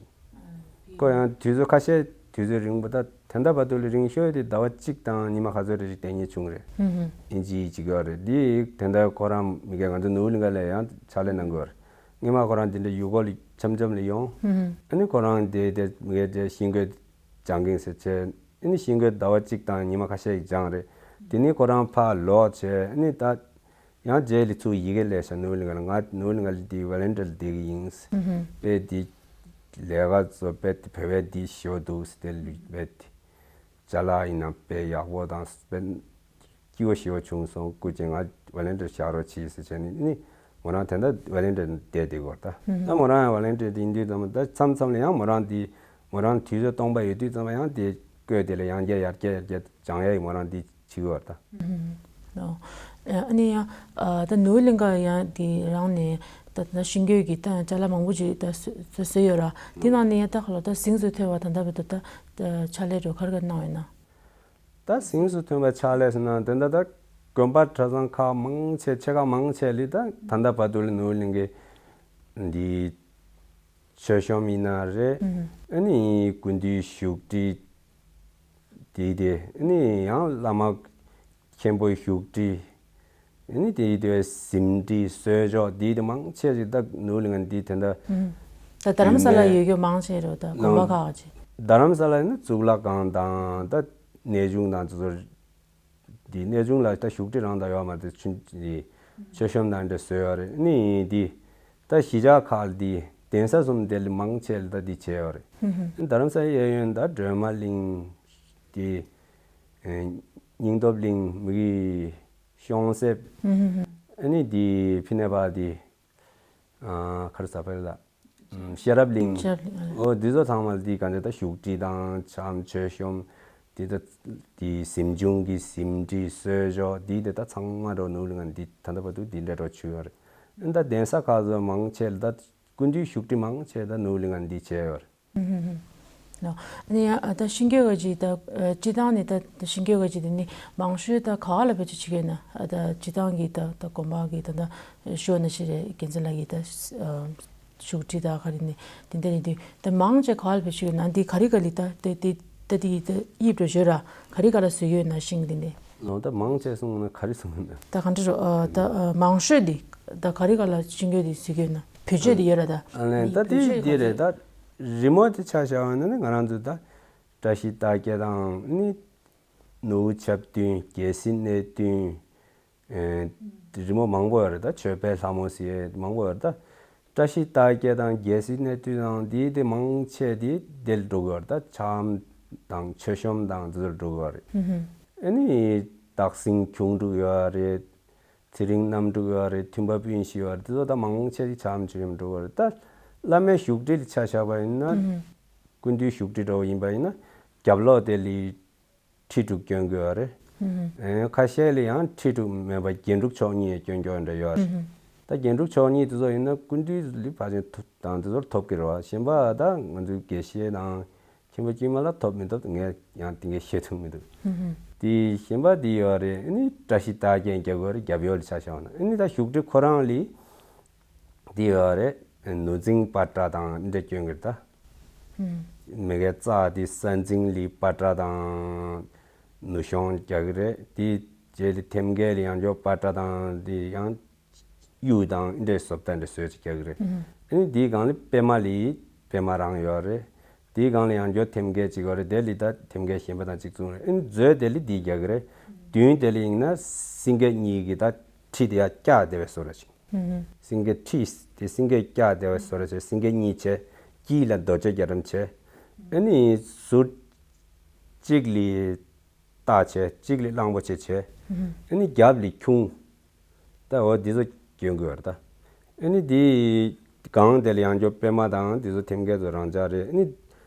ཁོ་ཡང་དུས་ཚོད་ཁ་ཤས་དུས་ཚོད་རིང་པོ་ད་ད་ལྟ་བར་དུ་ལས་རིང་ཤོས་དེ་ཟླ་བ་གཅིག་དང་ཉི་མ་ག་ཚོད་རེ་ཞིག་བསྡད་མཁན་བྱུང་རེད། ཨིན་ཇི་གཅིག་ཡོད་རེད། འདི་ད་ལྟ་ཁོ་རང་མི་སྒེར་ང་ཚོ་ནོར་བུ་གླིང་ག་ལ་ཡང་ཕྱག་ལས་གནང་གི་ཡོད་རེད། སྔོན་མ་ཁོ་རང་འདི་འདྲ་ཡུལ་སྐོར་ལ་འཆམ་འཆམ་ལ་ཡོང་། ཨ་ནི་ཁོ་རང་དེ་དེ་མི་སྒེར་དེ་ཤིང་བརྐོས་སྦྱང་གིན་ཟེར་བྱས། ཨ་ནི་ཤིང་བརྐོས་ཟླ་བ་གཅིག་དང་ཉི་མ་ཁ་ཤས་ཤིག་སྦྱངས་རེད། དེ་ནས་ཁོ་རང་ཕར་ལོག་བྱས། ཨ་ནི་ད་ཡང་རྗེས་ལ་ཚུར་ཡི་གེ་སླེབས་ཤག་ནོར་བུ་གླིང་ག་ལ་ང་ནོར་བུ་གླིང་ག་ལ་འདི་ཝོ་ལན་ཊི་ཡར་བསྡད་ཀྱི་ཡིན། དཔེ་འདི་ལས་ཀ་ཚོ་དཔེ་བོད་པའི་འདི་ཞོ་འདུག་ཟེར་དེ་ལུས་དཔེ་འདི་ཅ་ལག་ཡིན་ན་དཔེ་ཡག་པོ་དང་དཔེ་སྐྱིད་པོ་ཞེ་པོ་བྱུང་སོང་། སྐུ་མཁྱེན་ང་ཝོ་ལན་ཊི་ཡར་བཞག་རོགས་གྱིས་ཟེར་བྱས་ནས་ནི་མོ་རང་དེ་འདྲ་ཝོ་ལན་ཊི་ཡར་བསྡད་བསྡད་ཀྱི་ཡོད་རེད། ད་ད་མོ་རང་ཡང་ཝོ་ལན་ཊི་ཡར་དེ་ཡིན་དུས་ཙམ་པ་ད་མཚམས་མཚམས་ལ་ཡང་མོ་རང་འདི་མོ་རང་དུས་ཚོད་སྟོང་པ་ཡོད་དུས་ཙམ་པ་ཡང་དེ་བསྐོས་དེ་ལ་ཡང་བསྐྱར་ཡར་བསྐྱར་ཡར་བསྐྱར་སྦྱང་ཡ་ཡི་མོ་རང་འདི་བྱེད་ཀྱི་ཡོད་རེད་ད། ཨོ། ཨ་ནི་ཡང་ད་ནོར་བུ་གླིང་ག་ཡང་དེ་རང་ནས་ད་ད་ཤིང་བརྐོས་ཀྱི་ད་ཅ་ལག་མང་པོ་ཅིག་ད་བཟོས་བཟོས་ཡོད་ར། དེ་ནང་ནས་ཡང་ད་ག་ལ་ད་གཟེངས་སུ་ཐོན་པ་ད་ལྟ་བར་དུ་ད་ཕྱག་ལས་འགྲོ་ག་རེ་ག་གནང་ཡོད་ན། ད་གཟེངས་སུ་ཐོན་པའི་ཕྱག་ལས་ཟེར་ན་དེ་འདྲ་ད་དགོན་པ་གྲྭ་ཚང་ཁག་མང་ཆེ་ཆེ་ཁག་མང་ཆེ་ལས་ད་ད་ལྟ་བར་དུ་ལས་ནོར་བུ་གླིང་གའི་འདི་མཆོད་གཤོམ་ཡིན་ན་རེད། ཨ་ནི་སྐུ་མདུན་བཞུགས་ཁྲི་དེ་དེ་ཨ་ནི་ཡང་བླ་མ་མཁན་པོའི་བཞུགས་ཁྲི། ཨ་ནི་དེ་དེ་གཟིམ་ཁྲི་གསོལ་ལྕོག་དེ་དེ་མང་ཆེ་ཞིག་ད་ནོར་བུ་གླིང་ག་འདི་དེ་འདྲ་ད་རྡ་རམ་ས་ལ་ཡོད་རྒྱུ་མང་ཆེ་རེད། ད་དགོན་པ་ཁག་ཅིག་རྡ་རམ་ས་ལ་ཡིན་ན་གཙུག་ལག་ཁང་དང་ད་གནས་ཆུང་དང་དེ་ཚོ་འདི་གནས་ཆུང་ལ་ད་བཞུགས་ཁྲི་རང་ད་ཡོད་མ་རེད། ཆུ་འདི་མཆོད་གཤོམ་དང་འདྲ་བཟོས་ཡོད་རེད། ཨ་ནི་འདི་ད་གཞིས་ཆགས་ཁག་འདི་གདན་ས་གསུམ་དེ་ལས་མང་ཆེ་ལ་ད་འདི་བྱས་ཡོད་རེད། རྡ་རམ་ས་གཡས་གཡོན་ད་སྒྲོལ་མ་གླིང་འདི་སྙིང་སྟོབས་གླིང་མི་གི་གཤོང་གསེབ། ཨ་ནི་འདི་ཕི་ནེ་པ་འདི་ཁར་ས་ཕེར་ལ་ཤེས་རབ་གླིང་། ཤེས་རབ་གླིང་། ཨོ་འདི་ཚོ་ཚང་མ་འདི་ག་འདྲ་ད་བཞུགས་ཁྲི་དང་ཕྱག་མཆོད་གཤོམ་འདི་ད་འདི་གཟིམ་ཆུང་གི་གཟིམ་ཁྲི་གསོལ་ལྕོག་འདི་དེ་ད་ཚང་མ་འགྲོ་ནོར་བུ་གླིང་ག་འདི་ད་ལྟ་བར་དུ་འདི་འདྲ་འགྲོ་བྱུང་ཡོད་རེད། ཨ་ད་གདན་ས་ཁག་ཚོ་མང་ཆེ་ལ་ད་སྐུ་མདུན་བཞུགས་ཁྲི་མང་ཆེ་ད་ནོར་བུ་གླིང་ག་འདི་བྱས་ཡོད་རེད། ཨ་ནི་ཡང་ད་ཤིང་བརྐོས་ག་ཅིག་ད་སྤྱི་བཏང་ནས་ད་ཤིང་བརྐོས་ག་ཅིག་དེ་ནི་མང་ཤོས་ད་ག་བ་ལ་བེད་སྤྱོད་བྱེད་ཀྱི་ཡོད་ན། ད་སྤྱི་བཏང་གི་ད་ད་དགོན་པ་གི་ད་ད་ཤོ་ན་ཤི་རེད་རྒྱལ་མཚན་ལགས་ཀྱི་ད་བཞུགས་ཁྲི་ད་ག་རེ་ནི་དེ་འདྲ་ཡིན་དུས་ད་མང་ཆེ་ག་བ་ལ་བེད་སྤྱོད་བྱེད་ཀྱི་ཡོད་ན། འདི་ག་རེ་ག་ལི་ད་དེ་དེ་ད་དེ་ད་དབྱིབས་འགྲོ་བྱོས་ར་ག་རེ་ག་ལ་བཟོས་ཡོད་ན་ཤིང་དེ་ནི། ལོ་ད་མང་ཆེ་གསུངས་ན་ག་རེ་གསུངས་ན། ད་ག་འདྲ་རོ་ད་མང་ཤོས་འདི་ད་ག་རེ་ག་ལ་ཤིང་བརྐོས་འདི་བཟོས་ཀྱི་ཡོད་ན། བེད་སྤྱོད་དེ་ཡོད་ར་ད། ཨ་ལན་ད་དེ་དེ་རེད་ད། རི་མོ་དེ་ཆ་བཞག་པ་ན་ནི་ང་རང་ཚོ་ད་བཀྲ་ཤིས་རྟགས་བརྒྱད་དང་ནི་ནོར་བུ་ཆབ་བདུན་རྒྱལ་སྲིད་གནས་བདུན། རི་མོ་མང་པོ་ཡོད་རེད་ད། མཆོད་པའི་ལྷ་མོ་ཟེར་མང་པོ་ཡོད་རེད་ད། བཀྲ་ཤིས་རྟགས་བརྒྱད་དང་རྒྱལ་སྲིད་གནས་བདུན་དང་དེ་དེ་མང་ཆེ་དེ་དེ་ལ་འགྲོ་གི་ཡོད་རེད་ད། ཕྱག་དང་མཆོད་གཤོམ་དང་དེ་ཚོ་ལ་འགྲོ་གི་ཡོད་རེད། ཨ་ནི་སྟག་སེང་ཁྱུང་འབྲུག་ཡོད་རེད། ཚེ་རིང་རྣམ་དྲུག་ཡོད་རེད། མཐུན་པ་སྤུན་བཞི་ཡོད་རེད། དེ་ཚོ་ད་མང་ཆེ་ཞིག་ཕྱག་མཆོད་ཡོང་འགྲོ་བ་རེད། ད་བླ་མའི་བཞུགས་ཁྲི་ལ་ཆ་བཞག་པ་ཡིན་ན། སྐུ་མདུན་བཞུགས་ཁྲི་འདྲ་བོ་ཡིན་པ་ཡིན་ན་རྒྱབ་ལོགས་དེ་ལ་ཁྲི་དྲུག་བསྐྱོན་དགོས་པ་རེད། ཨེ་ཁ་ཤས་ལ་ཡང་ཁྲི་དྲུག་མེད་པ་རྒྱན་དྲུག་མཆོག་གཉིས་བསྐྱོན་རྒྱུ་འདྲ་ཡོད་རེད། ད་རྒྱན་དྲུག་མཆོག་གཉིས་དེ་ཚོ་ཡིན་ན་སྐུ་མདུན་ལ་ཕལ་ཆེར་ཐུབ་དང་དེ་ཚོར་ཐོབ་ཀྱི་རེད་བ། གཞན་པ་ད་ང་ཚོའི་དགེ་བཤེས་དང་། མཁན་པོ་དཀྱུས་མ་ལ་ཐོབ་མི་ཐོབ་ངས་ཡང་དེ་འདྲ་ཤེས་ཐུབ་མི་འདུག་དེ་གཞན་པ་དེ་ཡོད་རེད། ཨ་ནི་བཀྲ་ཤིས་རྟགས་བརྒྱད་རྒྱབ་ཡོད་རེད། རྒྱབ་ཡོལ་ལ་ཆ་བཞག་ན་ཨ་ནི་ད་བཞུགས་ཁྲི་ཁོ་རང་ལ་དེ་ཡོད་རེད། ནོར་འཛིན་པ་ཏྲ་དང་འདྲ་སྐྱོན་གྱི་རེད་ད། མི་གའི་རྩ་དེ་ས་འཛིན་ལ་པ་ཏྲ་དང་ནུ་གཤོང་རྒྱག་གི་རེད། དེ་རྗེས་ལ་ཐེམ་སྐས་ལ་ཡང་བསྐྱར་པ་ཏྲ་དང་དེ་ཡང་གཡུ་དང་འདྲའི་བཟོ་ལྟ་འདྲ་བཟོས་ཅིག་རྒྱག་གི་རེད། ཨ་ནི་དེའི་སྒང་ལ་པད་མ་ལ་པད་མ་རང་ཡོད་རེད། དེའི་སྒང་ལ་ཡང་བསྐྱར་ཐེམ་སྐས་ཅིག་ཡོད་རེད། དེ་ལ་ད་ཐེམ་སྐས་གཞན་པ་དང་གཅིག་མཚུངས་རེད། ཨ་ནི་མཛོད་དེ་ལ་འདི་རྒྱག་གི་རེད། མདུན་དེ་ལ་ཡིན་ན་སེང་གེ་གཉིས་ཀྱི་ད་ཁྲི་དེ་ཡར་བཀྱགས་བསྡད་པའི་བཟོ་འདྲ་ཅིག་སེང་གེ་ཁྲི་དེ་སེང་གེ་བཀྱགས་བསྡད་པའི་བཟོ་འདྲ་ཅིག་སེང་གེ་གཉིས་བྱས། དཀྱིལ་ལ་རྡོ་རྗེ་རྒྱ་གྲམ་བྱས། ཨ་ནི་ཟུར་གཅིག་ལ་སྟག་བྱས། གཅིག་ལ་གླང་པོ་ཆེ་བྱས། ཨ་ནི་རྒྱབ་ལ་ཁྱུང་། ད་འོ་འདི་ཚོ་གྱོན་དགོས་རེད་ད། ཨ་ནི་འདི་སྒང་དེ་ལ་ཡང་བསྐྱར་པད་མ་དང་འདི་ཚོ་ཐེམ་སྐས་ཚོ་རང་འཇགས་རེད། ཨ་ནི་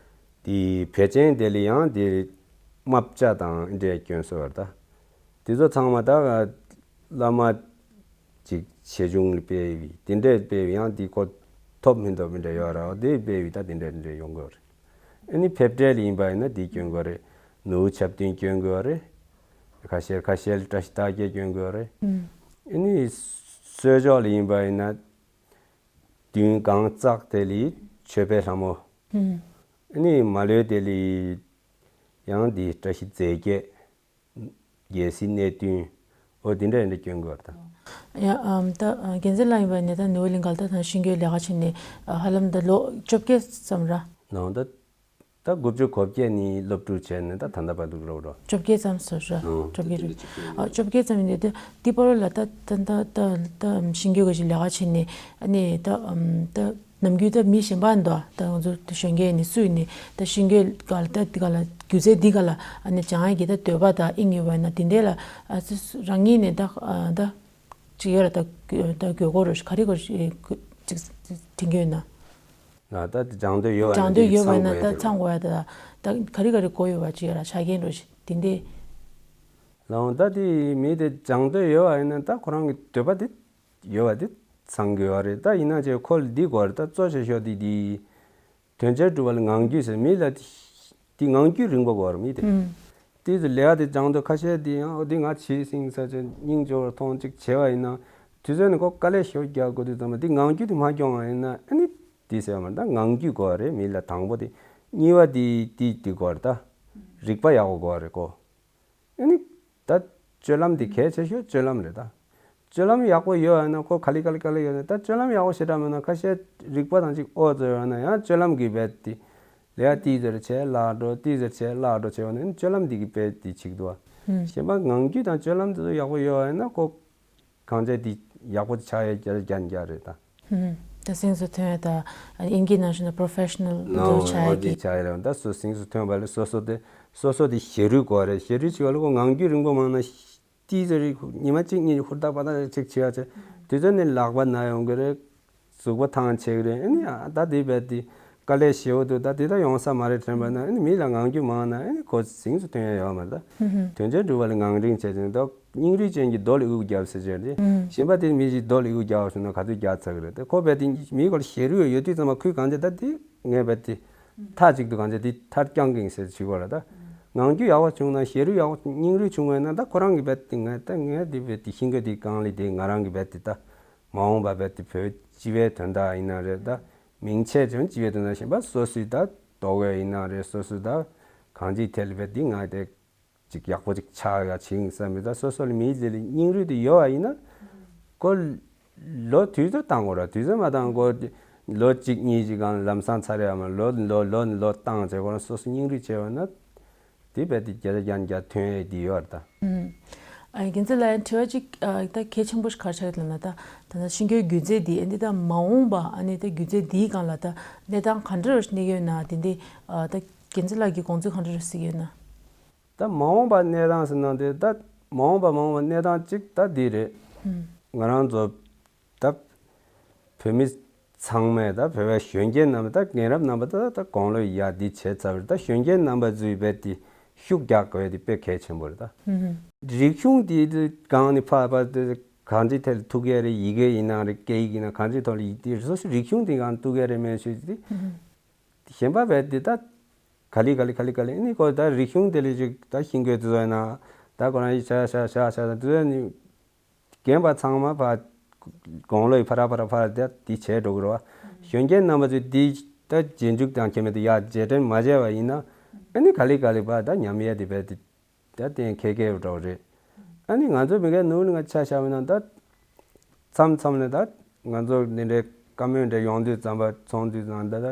འདི་བེ་ཅན་དེ་ལ་ཡང་འདི་ རྨ་བྱ་དང་འདྲ་སྐྱོན་སོ་བར་ད། དེ་ཚོ་ཚང་མ་ད་བླ་མ་ཅིག་ཆེ་ཆུང་ལ་སྤེལ་བའི་དེ་འདྲ་སྤེལ་བའི་ཡང་དེ་ཁོ་ཐོབ་མི་ཐོབ་མི་འདྲ་ཡོད་ར་དེ་སྤེལ་བའི་ད་དེ་འདྲ་དེ་འདྲ་ཡོང་གི་ཡོད་རེད། ཨ་ནི་ཕེབས་འབྲས་ལ་ཡིན་པ་ཡིན་ན་དེ་སྐྱོན་དགོས་རེད། ནོར་བུ་ཆབ་བདུན་སྐྱོན་དགོས་རེད། ཁ་ཤས་ཁ་ཤས་ལ་བཀྲ་ཤིས་རྟགས་བརྒྱད་སྐྱོན་དགོས་རེད། ཨ་ནི་གསོལ་ལྕོག་ལ་ཡིན་པ་ཡིན་ན། བདུན་གང་བཙག་དེ་ལས་མཆོད་པའི་ལྷ་མོ། ཨ་ནི་མ་ལོས་དེ་ལས་ཡང་འདི་བཀྲ་ཤིས་རྫས་བརྒྱད། རྒྱལ་སྲིད་གནས་བདུན། འོ་དེ་འདྲ་འདྲ་སྐྱོན་དགོས་པར་ད། ཡ་ཨམ་ད་རྒྱལ་མཚན་ལགས་ཡིན་པ་ནས་ད་ནུ་བོ་གླིང་གལ་ད་ཐང་ཤིང་གོས་ལས་ཀ་བྱས་ནས་ཧ་ལམ་ད་ལོ་བཅོ་བརྒྱད་ཙམ་ར། ནང་ད། ད་དགུ་བཅུ་གོ་བརྒྱད་ནས་སློབ་ཕྲུག་བྱས་ནས་ད་ད་ལྟ་བར་དུ་འགྲོ་འགྲོ། བཅོ་བརྒྱད་ཙམ་སོ་ར། ཨོ། བཅོ་བརྒྱད་རེད། ཨ་བཅོ་བརྒྱད་ཙམ་ཡིན་དུས་དེ་དེ་པར་ལ་ད་ད་ད་ད་ད་ཤིང་གོས་ག་ཞིག་ལས་ཀ་བྱས་ནས་ཨ་ནི་ད་ཨམ་ད་ནམ་རྒྱུན་ད་མི་གཞན་པ་འདུག་ད་ང་ཚོ་ད་གཞོན་སྐྱེས་ནས་སུ་ཡིན་ནས་ད་ཤིང་གོས་ག་ལ་ད་འདི་ག་ལ་སྒྱུ་རྩལ་འདི་ག་ལ་ཨ་ནི་སྦྱང་ཡས་ཀྱི་ད་འདོད་པ་ད་ཨིན་ཡོད་པ་ན་དེ་འདྲས་ལ་ཨ་ཙི་རང་ཉིད་ནས་ད་ཨ་ད། ཅིག་ཡོད་ར་ད་ད་དགོས་མཁོ་རུ་ག་རེ་ག་རེ་ཅིག་དྲན་གྱི་ཡོད་ན། ང་ད་དེ་སྦྱང་འདོད་ཡོད་པ་སྦྱང་འདོད་ཡོད་པ་ཡིན་ན་ད་ཚང་དགོས་ཡ་ད་ད་ག་རེ་ག་རེ་དགོས་ཡོད་པ་ཅིག་ཡོད་ར་ཆ་རྐྱེན་རུ་དེ་འདྲས། ལའང་ད་དེ་མི་དེ་སྦྱང་འདོད་ཡོད་པ་ཡིན་ན་ད་ཁོ་རང་གི་འདོད་པ་དེ་ཡོད་པ་དེ་ཚང་དགོས་པ་རེད། ད་ཡིན་ན་ཅིག་ཁོ་ལ་འདི་དགོས་རེད། ད་གཙོ་ཆེ་ཤོས་དེ་དེ། དོན་བྱེད་སྒྲུབ་པ་ལ་ངང་རྒྱུད་ཟེར་མི་ལ་དེ་ངང་རྒྱུད་རིང་པོ་དགོས་རེད་མི་དེ། ཨུམ། དེ་ཚོ་ལས་ཀ་དེ་སྦྱང་དུས་ཁ་ཤས་དེ་ཡང་འོ་དེ་ང་བྱས་ཟིན་ས་ཆ་སྙིང་རྗེ་བོར་མཐོང་ཅིག་བྱས་པ་ཡིན་ན་དུས་ཚོད་ནི་ཁོ་དཀའ་ལས་ཞེ་པོ་རྒྱག་དགོས་དུས་ཙམ་པ་དེ་ངང་རྒྱུད་དེ་མ་སྐྱོང་བ་ཡིན་ན་ཨ་ནི་དེ་ཟེར་བ་མ་རེད། ད་ངང་རྒྱུད་དགོས་པ་རེད་མི་ལ། དང་པོ་དེ། གཉིས་པ་དེ་དེ་དེ་དགོས་རེད། ད་རིག་པ་ཡག་པོ་དགོས་པ་རེད་ཁོ། ཨ་ནི། ད། སྤྱོད་ལམ་འདི་གལ་ཆེ་ཤོས་སྤྱོད་ལམ་རེད་ད། སྤྱོད་ལམ་ཡག་པོ་ཡོད་ཡ་ན་ཁོ་ག་ལེ་ག་ལེ་ག་ལེ་ཡོད་ན་ད་སྤྱོད་ལམ་ཡག་པོ་ཞེ་དྲག་མེད་ན་ཁ་ཤས་རིག་པ་དང་གཅིག་ཨོ་ཙོ་ཡོད་ན་ཡང་སྤྱོད་ལམ་གྱི་རྦད་དེ། ལས་ཀ་ཏིག་ཙེ་རེ་བྱས་བརླག་འགྲོ་ཏིག་ཙེ་རེ་བྱས་བརླག་འགྲོ་བྱས་པ་ནི་སྤྱོད་ལམ་འདི་གི་རྦད་དེ་ཆིག་འདུག་བ། ཧུམ། གཞན་པ་ངང་རྒྱུད་དང་སྤྱོད་ལམ་དེ་ཚོ་ཡག་པོ་ཡོད་ཡ་ན་ཁོ། གང་བྱས་འདི་ཡག་པོ་ཆགས་ཡ་རྒྱ་རྒྱ་རྒྱ་རེད་ད། ཧུམ། ད་སེམས་སུ་ཐོན་ཡ་ད་ཨིན་སྐད་ནང་བཤད་ན་པོ་རོ་ཕེ་ཤི་ནལ་དེ་ནོ་ཚོ་ཆགས་ཡ་འོ་འདི་གི་ཆགས་ཡ་རེད་ད། སོ་སེམས་སུ་ཐོན་པ་ལས་སོ་སོ་དེ་སོ་སོ་དེ་ཞེ་རུས་དགོས་རེད། ཞེ་རུས་བྱེད་པ་ལ་ཁོ་ངང་རྒྱུད་རིང་པོ་མང་ན་ཏིག་ཙེ་རེ་ཉི་མ་གཅིག་གཉིས་ཧུར་ཐག་པ་ཐག་ཅིག་བྱེད་ཡ་བྱས་དུས་ཚོད་ནི་ལག་པ་ན་ཡོང་གི་རེད། གཟུགས་པོ་ཐང་ཆད་གི་རེད། ཨ་ནི་ཨ་ད་དེ་བས་དེ་དཀའ་ལས་ཞེ་པོ་འདུག་ད་དེ་ད་ཡོང་ས་མ་རེད་དྲན་པ་ན་ཨ་ནི་མི་ལ་ངང་རྒྱུད་མང་ན་ཨ་ནི་ཁོ་སེམས་སུ་ཐོན་ཡ་ཡོད་མ་རེད་ད། དོན་བྱེད་སྒྲུབ་པ་ལ་ངང་རིང་བྱས་ཙང་ད་སྙིང་རུས་ཅན་གྱི་རྡོ་ལ་དབུགས་བརྒྱབ་ཟེར་བྱས་ཏེ། གཞན་པ་དེ་མི་ཞིག་རྡོ་ལ་དབུགས་བརྒྱབ་སོང་ན་ག་ཚོད་བརྒྱབ་ཚར་གི་རེད་དེ། ཁོ་བས་དེ་མི་ཁོ་ལ་ཞེ་རུས་ཡོད་དུས་ཙམ་པ་ཁོས་གང་བྱས་ད་དེ་ངས་བས་དེ་མཐའ་གཅིག་ཏུ་གང་བྱས་དེ་མཐར་བསྐྱང་གིན་ཟེར་བྱེད་དགོས་རེད་ད། ངང་རྒྱུད་ཡག་པོ་བྱུང་ན་ཞེ་རུས་ཡག་པོ་སྙིང་རུས་བྱུང་བས་ན་ད་ཁོ་རང་གི་བས་དེ་ངས་ད་ངས་དེ་བས་དེ་ཤིང་གོས་དེ་གང་ལས་དེ་ང་རང་གི་བས་དེ་ད། མ་འོངས་པ་བས་དེ་བོད་སྤྱི་པའི་དོན་དག་ཡིན་ན་རེད་ད། མིང་ཆད་ཀྱང་སྤྱི་པའི་དོན་དག་གཞན་པ་སོ་སོའི་ད་ལྟོ་གོས་ཡིན་ན་རེད་སོ་སོའི་ད་གང་ཅིའི་ཐད་ལ་བས་དེ་ང་དེ་ཅིག་ཡག་པོ་ཅིག་ཆགས་ཡ་བྱིང་བསམ་མི་ད་སོ་སོ་ལ་མིའི་ལས་ལ་སྙིང་རུས་དེ་ཡོད་པ་ཡིན་ན་ཁོ་ལོ་དུས་ཚོད་བཏང་དགོས་ར། དུས་ཚོད་མ་བཏང་ཁོ་ལོ་གཅིག་གཉིས་ཅིག་གང་ལམ་སང་ཚར་ཡ་མ་ལོ་ལོ་ལོ་ནས་ལོ་བཏང་བྱས་ཁོ་རང་སོ་སོ་སྙིང་རུས་བྱས་པ་ན། དེ་བས་དེ་བརྒྱ་ཆ་བརྒྱ་ནས་བརྒྱ་ཐོན་ཡས་དེ་ཡོད་རེད་ད། ཨ་རྒྱལ་མཚན་ལགས་དྲི་བ་གཅིག་ཨ་ད་གལ་ཆེན་པོ་ཞིག་ག་རེ་ཆགས་ཀྱི་འདུག་ལབ་ན་ད་ད་ལྟ་ཤིང་གོས་སྒྱུ་རྩལ་འདི་ཨ་འདི་ད་མ་འོངས་པ་ཨ་ནི་ད་སྒྱུ་རྩལ་འདིའི་སྒང་ལ་ད་གནས་སྟངས་ག་འདྲ་རུ་གནས་ཀྱི་ཡོད་ན་དེ་འདི་ཨ་ད་རྒྱལ་མཚན་ལགས་ཀྱི་དགོངས་ཚུལ་ག་འདྲ་རུ་གཟིགས་ཀྱི་ཡོད་ན། ད་མ་འོངས་པ་གནས་སྟངས་ཟེར་ན་དེ་ད་མ་འོངས་པ་མ་འོངས་པ་གནས་སྟངས་གཅིག་ད་འདི་རེད། ང་རང་ཚོ་ད་བོད་མི་ཚང་མས་ད་བོད་པའི་གཞོན་སྐྱེས་རྣམ་པ་ད་རྒན་རབས་རྣམ་པ་ད་ད་དགུང་ལོ་ཡར་འདི་བྱས་ཚར་བ་རེད། ད་གཞོན་སྐྱེས་རྣམ་པ་ཚོས་རྦད་དེ་ཤུགས་རྒྱག་དགོས་དེ་དཔེ་གལ་ཆེན་པོ་རེད་ད། རིག་གཞུང་དེ་དེ་གང་ནས་ཕར་ཕར་དེ་གང་ཅིའི་ཐད་ལ་ཐུག་ཡས་རེད། ཡི་གེ་ཡིན་ན་རེད་སྐད་ཡིག་ཡིན་ན་གང་ཅིའི་ཐོག་ལ་ཡིག་དེ་སོ་སོའི་རིག་གཞུང་དེ་གང་ཐུག་ཡས་རེད་མེད་ཞུས་ཏེ། གཞན་པ་རྦད་དེ་ད་ག་ལེ་ག་ལེ་ག་ལེ་ག་ལེ་ཨ་ནི་ཁོ་ད་རིག་གཞུང་དེ་ལས་ཅིག་ད་ཤིང་གོས་དེ་ཚོ་ཡིན་ན་ད་ཁོ་རང་ཡི་ཤ་ཤ་ཤ་ཤ་དེ་ཚོ་ནི། རྒན་པ་ཚང་མ་ཕར་དགུང་ལོ་ཡི་ཕར་ཕར་ཕར་དེ་དེ་བྱས་འགྲོ་གི་རེད་བ། གཞོན་སྐྱེས་རྣམ་པ་ཚོས་དེ་ད་རྗེས་འཇུག་དང་ཁྱད་མེད་དུ་ཡར་རྗེས་དྲན་མ་བྱས་པ་ཡིན་ན་ཨ་ནི་ག་ལེ་ག་ལེ་ཕར་ད་ཉམས་ཡས་དེ་བས་དེ་ད་གཏན་འཁེལ་འཁེལ་འགྲོ་གི་རེད། ཨ་ནི་ང་ཚོ་མི་སྒེར་ནུ་ནི་ང་ཆ་བཞག་པ་ཡིན་ན་ད་མཚམས་མཚམས་ལ་ད་ང་ཚོ་འདི་འདྲའི་བཀའ་མོལ་འདྲ་ཡོང་དུས་ཙམ་པ་ཚོང་དུས་ཙམ་ད་ད་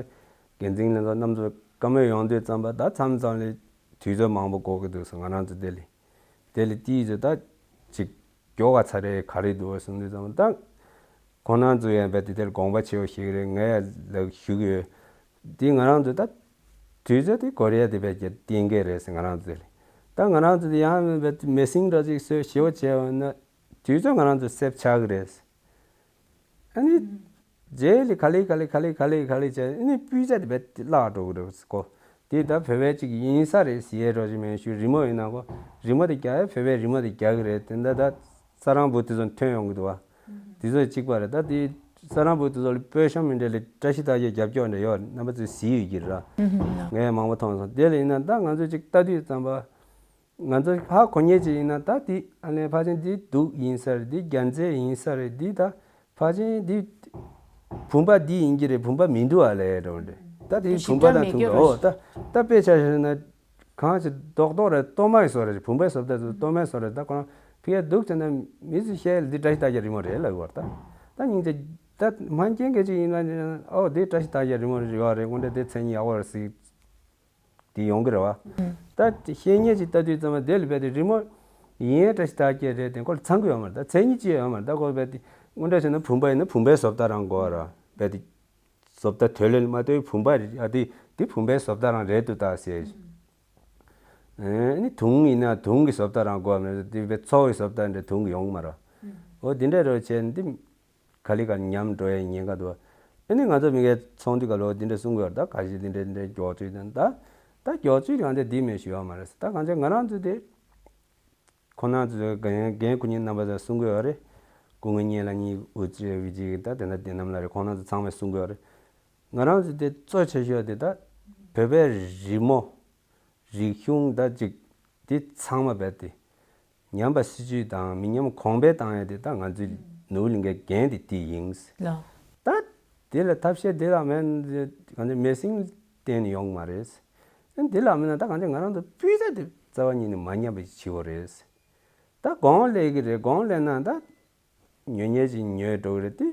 འགན་འཛིན་ལ་ཚོ་རྣམ་ཚོ་བཀའ་མོལ་ཡོང་དུས་ཙམ་པ་ད་མཚམས་མཚམས་ལ་དུས་ཚོད་མང་པོ་འགོར་གི་འདུག་ཟེར་ང་རང་ཚོ་དེ་ལས། དེ་ལས་ཏིས་ཟེར་ད་ཅིག་མགྱོགས་ག་ཚར་རེ་ག་རེ་འདུག་གསུངས་དུས་ཙམ་ད། ཁོང་རྣམ་ཚོ་ཡང་བས་དེ་དེར་དགོངས་པ་ཆེ་བོ་ཞིག་རེད། ངས་ཡང་ལག་ཞུ་གི་ཡོད། དེ་ང་རང་ཚོ་ད་དུས་ཚོད་དེ་གོ་རེ་ཡ་དེ་བས་ཀྱི་གཏན་འཁེལ་རེད་ཟེར་ང་རང་ཚོ་ལས། ད་ང་རང་ཚོ་དེ་ཡང་བས་མེ་སིང་འདྲ་ཅིག་བཟོས་ཞེ་བོ་བྱས་པ་ན་དུས་ཚོད་ང་རང་ཚོ་སེབ་ཆགས་གི་རེད། ཨ་ནི། རྗེས་ལ་ག་ལེ་ག་ལེ་ག་ལེ་ག་ལེ་ག་ལེ་བྱས་ཨ་ནི་སྤུས་ཚད་དེ་བས་བརླག་འགྲོ་གི་རེད་ཟེར་གོ། དེ་ད་བོད་པའི་གཅིག་ཡིན་ས་རེད་ཟེར་ཡས་རོགས་ཅིག་མེད་ཞུ། རི་མོ་ཡིན་ན་གོ། རི་མོ་དེ་རྒྱག་ཡས་བོད་པའི་རི་མོ་དེ་རྒྱག་གི་རེད། དེ་འདྲ་ད་ས་རང་བུ་དེ་ཚོ་ཐོན་ཡོང་གི་འདུག་བ། དེ་ཚོ་གཅིག་པ་རེད། ད་དེ་ས་རང་བུ་དེ་ཚོ་ལ་པོ་ཤམ་མི་འདྲ་ལ་བཀྲ་ཤིས་རྟགས་བརྒྱད་རྒྱབ་སྐྱོར་འདྲ་ཡོད། རྣམ་པ་ཚོས་གཟིགས་ཡོད་ཀྱི་ར། ངས་མང་པོ་མཐོང་སོང་། དེ་ལ་ཡིན་ན་ད་ང་ཚོ་གཅིག་ལྟ་དུས་ཙམ་པ། ང་ཚོ་ཧ་གོ་མཁན་ཅིག་ཡིན་ན་ད་དེ་ཨ་ལས་ཕལ་ཆེར་འདི་གདུགས་ཡིན་ས་རེད། འདི་རྒྱལ་མཚན་ཡིན་ས་རེད། འདི་ད་ཕལ་ཆེར་འདི་བུམ་པ་འདི་ཡིན་གྱི་རེད། བུམ་པ་མི་འདུག་ཨ་ལས་འགྲོ་འདྲེ། ད་དེ་བུམ་པ་དང་དུང་གི་ཨོ་ད་ད་དཔེ་ཆ་བཞག་ན་གང་ཞིག་རྡོག་རྡོག་རེད། གཏོར་མ་ཡི་བཟོ་རེད། བུམ་པའི་བཟོ་ལྟ་ཚོ་གཏོར་མའི་བཟོ་རེད། ད་ཁོ་རང་ཕི་ཡ་འདུག་ཟེར་ན་མི་ཚོས་བཤད་འདི་བཀྲ་ཤིས་རྟགས་བརྒྱད་རི་མོ་རེད་ལབ་ཡོད་རེད། ད་ད་སྙིང་རྗེ། ད་མ་མཁྱེན་མཁན་ཅིག་ཡིན་ན་ཨོ་འདི་བཀྲ་ཤིས་རྟགས་བརྒྱད་རི་མོ་རེད་ཡོད་རེད། དངོས་འབྲེལ་དེ་མཚན་ཉིད་ཡག་པོ་རེད་ཟེར། དེ་ཡོང་གི་རེད་བ། ད་བཤད་མཁན་ཅིག་ལྟ་དུས་ཙམ་པ་དེ་ལ་རྦད་དེ་རི་མོ་ཡིན་ཡང་བཀྲ་ཤིས་རྟགས་བརྒྱད་རེད། དེ་ཁོ་ལ་ཚང་གི་ཡོད་མ་རེད། ད་མཚན་ཉིད་ཅི་ཡོད་མ་རེད། ད་ཁོ་རྦད་དེ་དངོས་འབྲེལ་བྱས་ན་བུམ་པ་ཡིན་ན་བུམ་པའི་བཟོ་ལྟ་རང་དགོས་ར། རྦད་དེ་བཟོ་ལྟ་དོད་ལེན་མ་ལྟོས་བུམ་པ་རེད། ཨ་དེ་དེ་བུམ་པའི་བཟོ་ལྟ་རང་རེད་འདུག་ད་ཟེར། ཨེ་ནི་དུང་ཡིན་ན་དུང་གི་བཟོ་ལྟ་རང་དགོས་མ་རེད། དེ་རྦད་མཚོ་གི་བཟོ་ལྟ་འདྲ་དུང་གི་ཡོང་གི་མ་རེད། འོ་དེ་འདྲ་རོ་བྱས་ནས་དེ། ག་ལེ་ག་ལེ་ཉམས་འགྲོ་ཡའི་ཉེན་ཁ་འདུག། ཨ་ནི་ང་ཚོ་མི་སྒེར་ཚོགས་འདུ་སྐབས་ལ་འདི་འདྲ་གསུང་གི་ཡོད་རེད། ད་ཁ་ཤས་འདི་འདྲ་འདི་འདྲ་མགྱོགས་ཚུལ་དང་ད་ད་མགྱོགས་ཚུལ་རང་དེ་འདི་མེད་ཞུ་ཡ་མ་རེད། ད་གང་ཅི་ང་རང་ཚོ་དེ་ཁོང་རྣམ་ཚོ་འགན་འགན་འཁུར་མཁན་རྣམ་པ་ཚོ་གསུང་གི་ཡོད་རེད། སྐུ་ངོ་བརྙན་ལགས་གཉིས་འུ་ཅེ་བི་ཇི་ད་དེ་འདྲ་དེ་རྣམས་ལ་རེད། ཁོང་རྣམ་ཚོ་ཚང་མས་གསུང་གི་ཡོད་རེད། ང་རང་ཚོ་དེ་གཙོ་ཆེ་ཤོས་དེ་ད་བོད་པའི་རི་མོ། རིག་གཞུང་ད་ཅིག་འདི་ཚང་མ་རྦད་དེ་ཉམས་པ་སྲིད་ཇུས་དང་མི་ཉམས་གོང་འཕེལ་བཏང་ཡ་དེ་ད་ང་ཚོའི་ནོར་བུ་གླིང་གའི་འགན་དེ་དེ་ཡིན། ལགས། ད་དེ་ལ་ཐབས་ཤེས་དེ་ལ་མེད་ན་གང་ཅི་མེད་སྲིང་གཏན་ནས་ཡོང་གི་མ་རེད། ཨ་དེ་ལ་མེད་ན་ད་གང་ཅི་ང་རང་ཚོ་སྤུས་ཚད་དེ་རྩ་བ་ཉིད་ནས་མ་ཉམས་པ་ཞིག་བྱེད་དགོས་རེད། ད་གོང་སླེབས་ཀྱི་རེད། གོང་སླེབས་ན་ད། ཉོ་མཁན་ཅིག་ཉོས་འགྲོ་གི་རེད་དེ།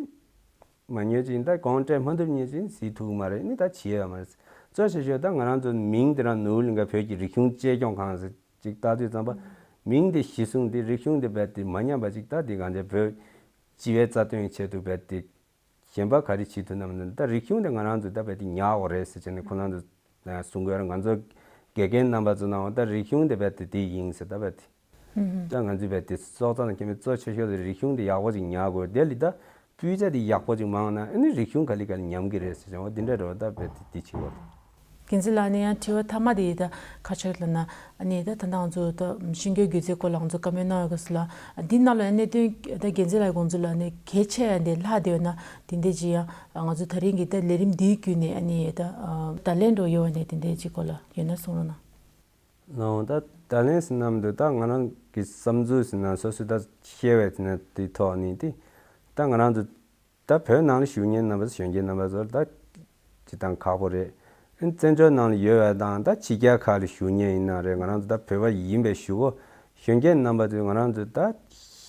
མ་ཉོས་ཅིག་ད་གོང་སྤྲད་མ་ཐུབ་མཁན་ཅིག་གཟིགས་ཐུབ་ཀྱི་མ་རེད། ནི་ད་བྱེད་ཡ་མ་རེད། གཙོ་ཆེ་ཤོས་ད་ང་རང་ཚོ་མིང་དེ་རང་ནོར་བུ་གླིང་ག་བོད་ཀྱི་རིག་གཞུང་གཅེས་སྐྱོང་ཁང་ཟེར་ཅིག་བཏགས་དུས་ཙམ་པ། མིང་དེ་གཞི་བཟུང་དེ་རིག་གཞུང་དེ་རྦད་དེ་མ་ཉམས་པ་ཅིག་ད་དེ་གང་ཅི་བོད་སྤྱི་པའི་རྩ་དོན་ཆེད་དུ་རྦད་དེ། གཞན་པ་ག་རེ་བྱེད་ཐུབ་ན་མིན་ད་རིག་གཞུང་དེ་ང་རང་ཚོ་ད་རྦད་དེ་ཉར་དགོས་རེད་ཟེར་བྱས་ནས་ཁོང་རང་ཚོ་གསུང་གི་ཡོད་རེད། ང་ཚོ་དགེ་རྒན་རྣམ་པ་ཚོ་ནང་ད་རིག་གཞུང་དེ་རྦད་དེ་དེ་ཡིན་ཟེར་ད་རྦད་དེ། ད་ང་ཚོས་རྦད་དེ་སྲོག་རྩ་དང་ཁྱིམ་མི་གཙོ་ཆེ་ཤོས་དེ་རིག་གཞུང་དེ་ཡག་པོ་ཅིག་ཉར་དགོས། དེ་ལས་ད་སྤུས་ཚད་དེ་ཡག་པོ་ཅིག་མ་ཡོང་ན་ཨ་ནི་རིག་གཞུང་ག་ལེ་ག་ལེ་ཉམས་ཀྱི་རེད་ཟེར་བྱུང་བ་འདི་འདྲ་རེད་བ། ད་རྦད་དེ་འདི་བྱེད་དགོས། རྒན་ཚེ་ལགས་ནས་ཡང་དྲི་བ་མཐའ་མ་དེ་ཡིན། ད་ཁ་ཆག་ལ་ན་ཨ་ནི་ད་ད་ང་ཚོ་ད་ཤིང་མགོའི་སྒྱུ་རྩལ་སྐོར་ལ་ང་ཚོ་བཀའ་མོལ་གནང་ཡོད་ག་སི་ལ་འདི་ནང་ལ་གནད་དོན་ད་རྒན་ཚེ་ལགས་དགོངས་ཚུལ་ལ་ནི་གལ་ཆེ་ཡ་འདི་ལྷག་བསྡད་ཡོད་ན་དེ་འདྲས་ཅིག་ཡང་ང་ཚོ་ད་རིང་གི་ད་ལས་རིམ་འདིའི་བརྒྱུད་ནས་ཨ་ནི་ད་བརྡ་ལན་འགྲོ་ཡོད་བ་ནས་དེ་འདྲས་ཅིག་སྐོར་ལ་ཡོད་ན་གསུང་རོགས་གནང་། ལའང་ད་ད་ལན་ཟེར་ནམ་དུ་ད་ང་རང་གི་བསམ་ཚུལ་ཟེར་ན་སོ་སོས་ད་བཤད་པའི་ཟེར་ན་དེ་ཐོག་ནས་དེ་ད་ང་རང་ཚོ་ད་བོད་ནང་ལ་བཞུགས་མཁན་རྣམ་པ་གཞོན་སྐྱེས་རྣམ་པ་ཚོར་ད་ཅི་དང་ཁག་པོ་རེད། ཨ་ནི་བཙན་བྱོལ་ནང་ལ་ཡོད་པ་དང་ད་ཕྱི་རྒྱལ་ཁག་ལ་བཞུགས་མཁན་ཡིན་ན་རེད། ང་རང་ཚོ་ད་བོད་པ་ཡིན་པའི་གཞུག་གུ་གཞོན་སྐྱེས་རྣམ་པ་ཚོས་ང་རང་ཚོ་ད་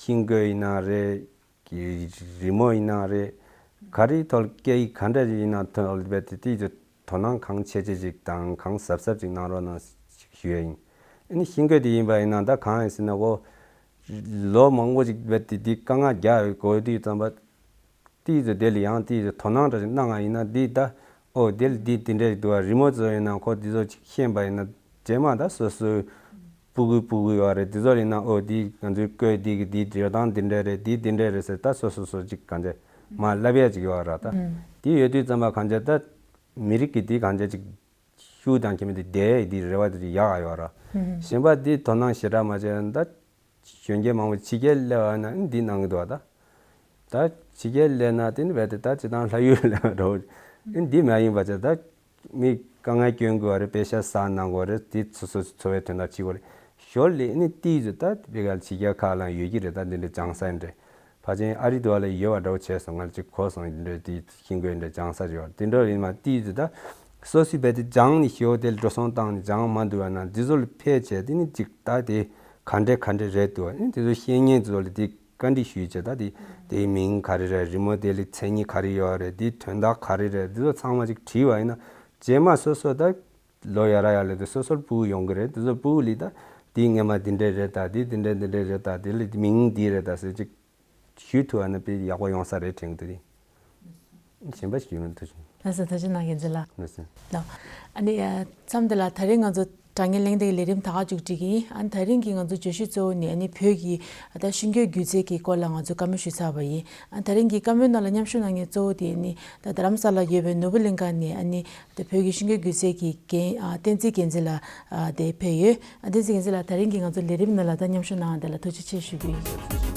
ཤིང་བརྐོས་ཡིན་ན་རེད། གི་རི་མོ་ཡིན་ན་རེད། ག་རེའི་ཐོག་སྐད་ཡིག་ག་འདྲ་ཞིག་ཡིན་ན་ཐོག་རྦད་དེ་དེའི་ཚོ་དོ་སྣང་གང་ཆེ་ཆེ་ཅིག་དང་གང་གཟབ་གཟབ་ཅིག་གནང་རོགས་གནང་ཞིག་ཞུ་ཡ་ཡིན། ཨ་ནི་ཤིང་བརྐོས་དེ་ཡིན་པ་ཡིན་ན་ད་གང་ཡིན་ཟེར་ན་འོ། ལོ་མང་པོ་ཅིག་རྦད་དེ་དེ་དཀའ་ངལ་རྒྱག་དགོས་དུས་ཙམ་པ། དེའི་ཚོ་དེ་ལ་ཡང་དེའི་ཚོ་དོ་སྣང་འདྲ་ཞིག་གནང་བ་ཡིན་ན་འདི་ད། ཨོ་དེ་ལ་འདི་དེ་འདྲ་ཞིག་འདུག་བ། རི་མོ་ཚོ་ཡིན་ན་ཁོ་འདི་ཚོ་ཅིག་ཤེས་པ་ཡིན་ན་རྗེས་མ་ད་སོ་སོའི་སྤུ་གུ་སྤུ་གུ་ཡོད་རེད། དེ་ཚོ་ཡིན་ན་ཨོ་འདི་ང་ཚོའི་བརྐོས་འདི་གི་འདི་འགྲོ་སྟངས་འདི་འདྲ་རེད། འདི་འདི་འདྲ་རེད་ཟེར་ད་སོ་སོ་སོ་ཅིག་གང་བྱས་མ་ལབ་ཡ་ཅིག་ཡོད་ར། ད་འདི་ཡོད་དུས་ཙམ་པ་གང་བྱས་ད་མི་རིགས་ཀྱི་འདི་གང་བྱས་ཅིག་ཤུགས་དང་ཁྱིམ་མི་འདི་བསྡད་འདི་རེ་བ་འདི་ཡག་ཡོད་ར། གཞན་པ་འདི་དོ་སྣང་ཞེ་དྲག་མ་བྱས་ན་ད། གཞོན་སྐྱེས་མང་པོ་ཕྱི་རྒྱལ་སླེབས་པ་ན་འདི་གནང་གི་འདུག་བ་ད། ད་ཕྱི་རྒྱལ་སླེབས་ན་དེ་ནི་རྦད་དེ་ད་སྤྱི་བཏང་ལྷ་ཡུལ་སླེབས་པ་འདྲ་བོ། འདི་མ་ཡིན་པ་བྱས་ད། མི་དཀའ་ངལ་སྐྱོན་དགོས་པ་རེད། པེ་ཤ་ཟ་གནང་དགོས་རེད། དེ་སོ་སོ་འཚོ་བའི་དོན་དག་བྱེད་དགོས་རེད། ཞོར་ལས་ནི་ཏིས་ཚོ་ད་དཔེ་གལ་ཕྱི་རྒྱལ་ཁག་ལ་ཡོད་ཀྱི་རེད། ད་འདི་འདྲའི་སྦྱང་ས་འདྲ་ཕལ་ཆེར་ཨ་རི་དུ་བ་ལ་ཡོད་པ་འདྲ་བོ་བྱས་སོང་། ང་ལ་ཅིག་གོ་སོང་། འདི་འདྲའི་དེ་ཤིང་བརྐོས་འདྲ་སྦྱང་ས་ཡོད་འདི་འདྲ་ཡིན་མ་ཏིས་ཚོ་ད། སོ་སོའི་བས་དེ་སྦྱང་ནི་ཞེའོ་དེ་ལ་འགྲོ་སོང་བཏང་ནི་སྦྱང་མ་འདུག་བ་ན་འདི་ཚོ་ལ་ཕལ་ཆེར་དེ་ནི་ཅིག་ད་དེ་ག་འདྲ་ག་འདྲ་རེད་འདུག་བ། ནི་འདི་ཚོ་ཤེས་མཁན་ཚོ་ལ་དེ་བཀའ་འདྲི་ཞུས་བྱས་ད་དེ་དེའི་མིང་ག་རེ་རེད། རི་མོ་དེ་ལ་མཚན་ཉིད་ག་རེ་ཡོད་རེད། དེའི་དོན་དག་ག་རེ་རེད། འདི་ཚོ་ཚང་མ་ཅིག་དྲིས་པ་ཡིན་ན་རྗེས་མ་སོ་སོ་ད་ལོ་ཡ་ར་ཡ་ལ་དེ་སོ་སོར་སྤུ་གུ་ཡོང་གི་རེད། འདི་ཚོ་སྤུ་གུ་ལ་ད་དེའི་སྔས་མ་འདི་འདྲ་རེད། ད་དེ་འདི་འདྲ་འདི་འདྲ་རེད། ད་དེ་ལ་མིང་འདི་རེད། ད་ཟེར་ཅིག་ཞུས་ཐུབ་པ་ན་དཔེ་ཡག་པོ་ཡོང་ས་རེད་དྲན་གི་འདུག་དེ། གཞན་པ་ཞིག་ཡོང་ཐུབ་ཅིང་། ལགས་སོ། ཐུགས་རྗེ་གནང་། རྒན་ཚེ་ལགས། ལགས་སོ། ལགས། ཨ་ནི་མཚམས་འདི་ལ་ད་རེས་ང་ཚོ་ དྲ་བརྙན་གླེང་སྟེགས་ལས་རིམ་ད་ག་མཇུག་སྒྲིལ་གྱི་ཡིན། ཨ་ནི་ད་རིང་གི་ང་ཚོ་བརྗོད་གཞི་གཙོ་བོ་ནི་ཨ་ནི་བོད་ཀྱི་ད་ཤིང་འགྱོགས་སྒྱུ་རྩལ་གྱི་སྐོར་ལ་ང་ཚོ་བཀའ་མོལ་ཞུས་ཚར་བ་ཡིན། ཨ་ནི་ད་རིང་གི་བཀའ་མོལ་ནང་ལ་མཉམ་ཞུགས་གནང་མཁན་གཙོ་བོ་དེ་ནི་ད་རྡ་རམ་ས་ལ་ཡོད་པའི་ནོར་བུ་གླིང་ཁ་ནས་ཨ་ནི་ད་བོད་ཀྱི་ཤིང་འགྱོགས་སྒྱུ་རྩལ་གྱི་འགན་ཨ་བསྟན་འཛིན་རྒྱལ་མཚན་ལགས་ཨ་དེ་ཕེབས་ཡོད། ཨ་བསྟན་འཛིན་རྒྱལ་མཚན་ལགས་ད་རིང་གི་ང་ཚོ་ལས་རིམ་ནང་ལ་ད་མཉམ་ཞུགས་གནང་བ་དེ་ལ་ཐུགས་རྗེ་ཆེ་ཞུ་གི་ཡིན།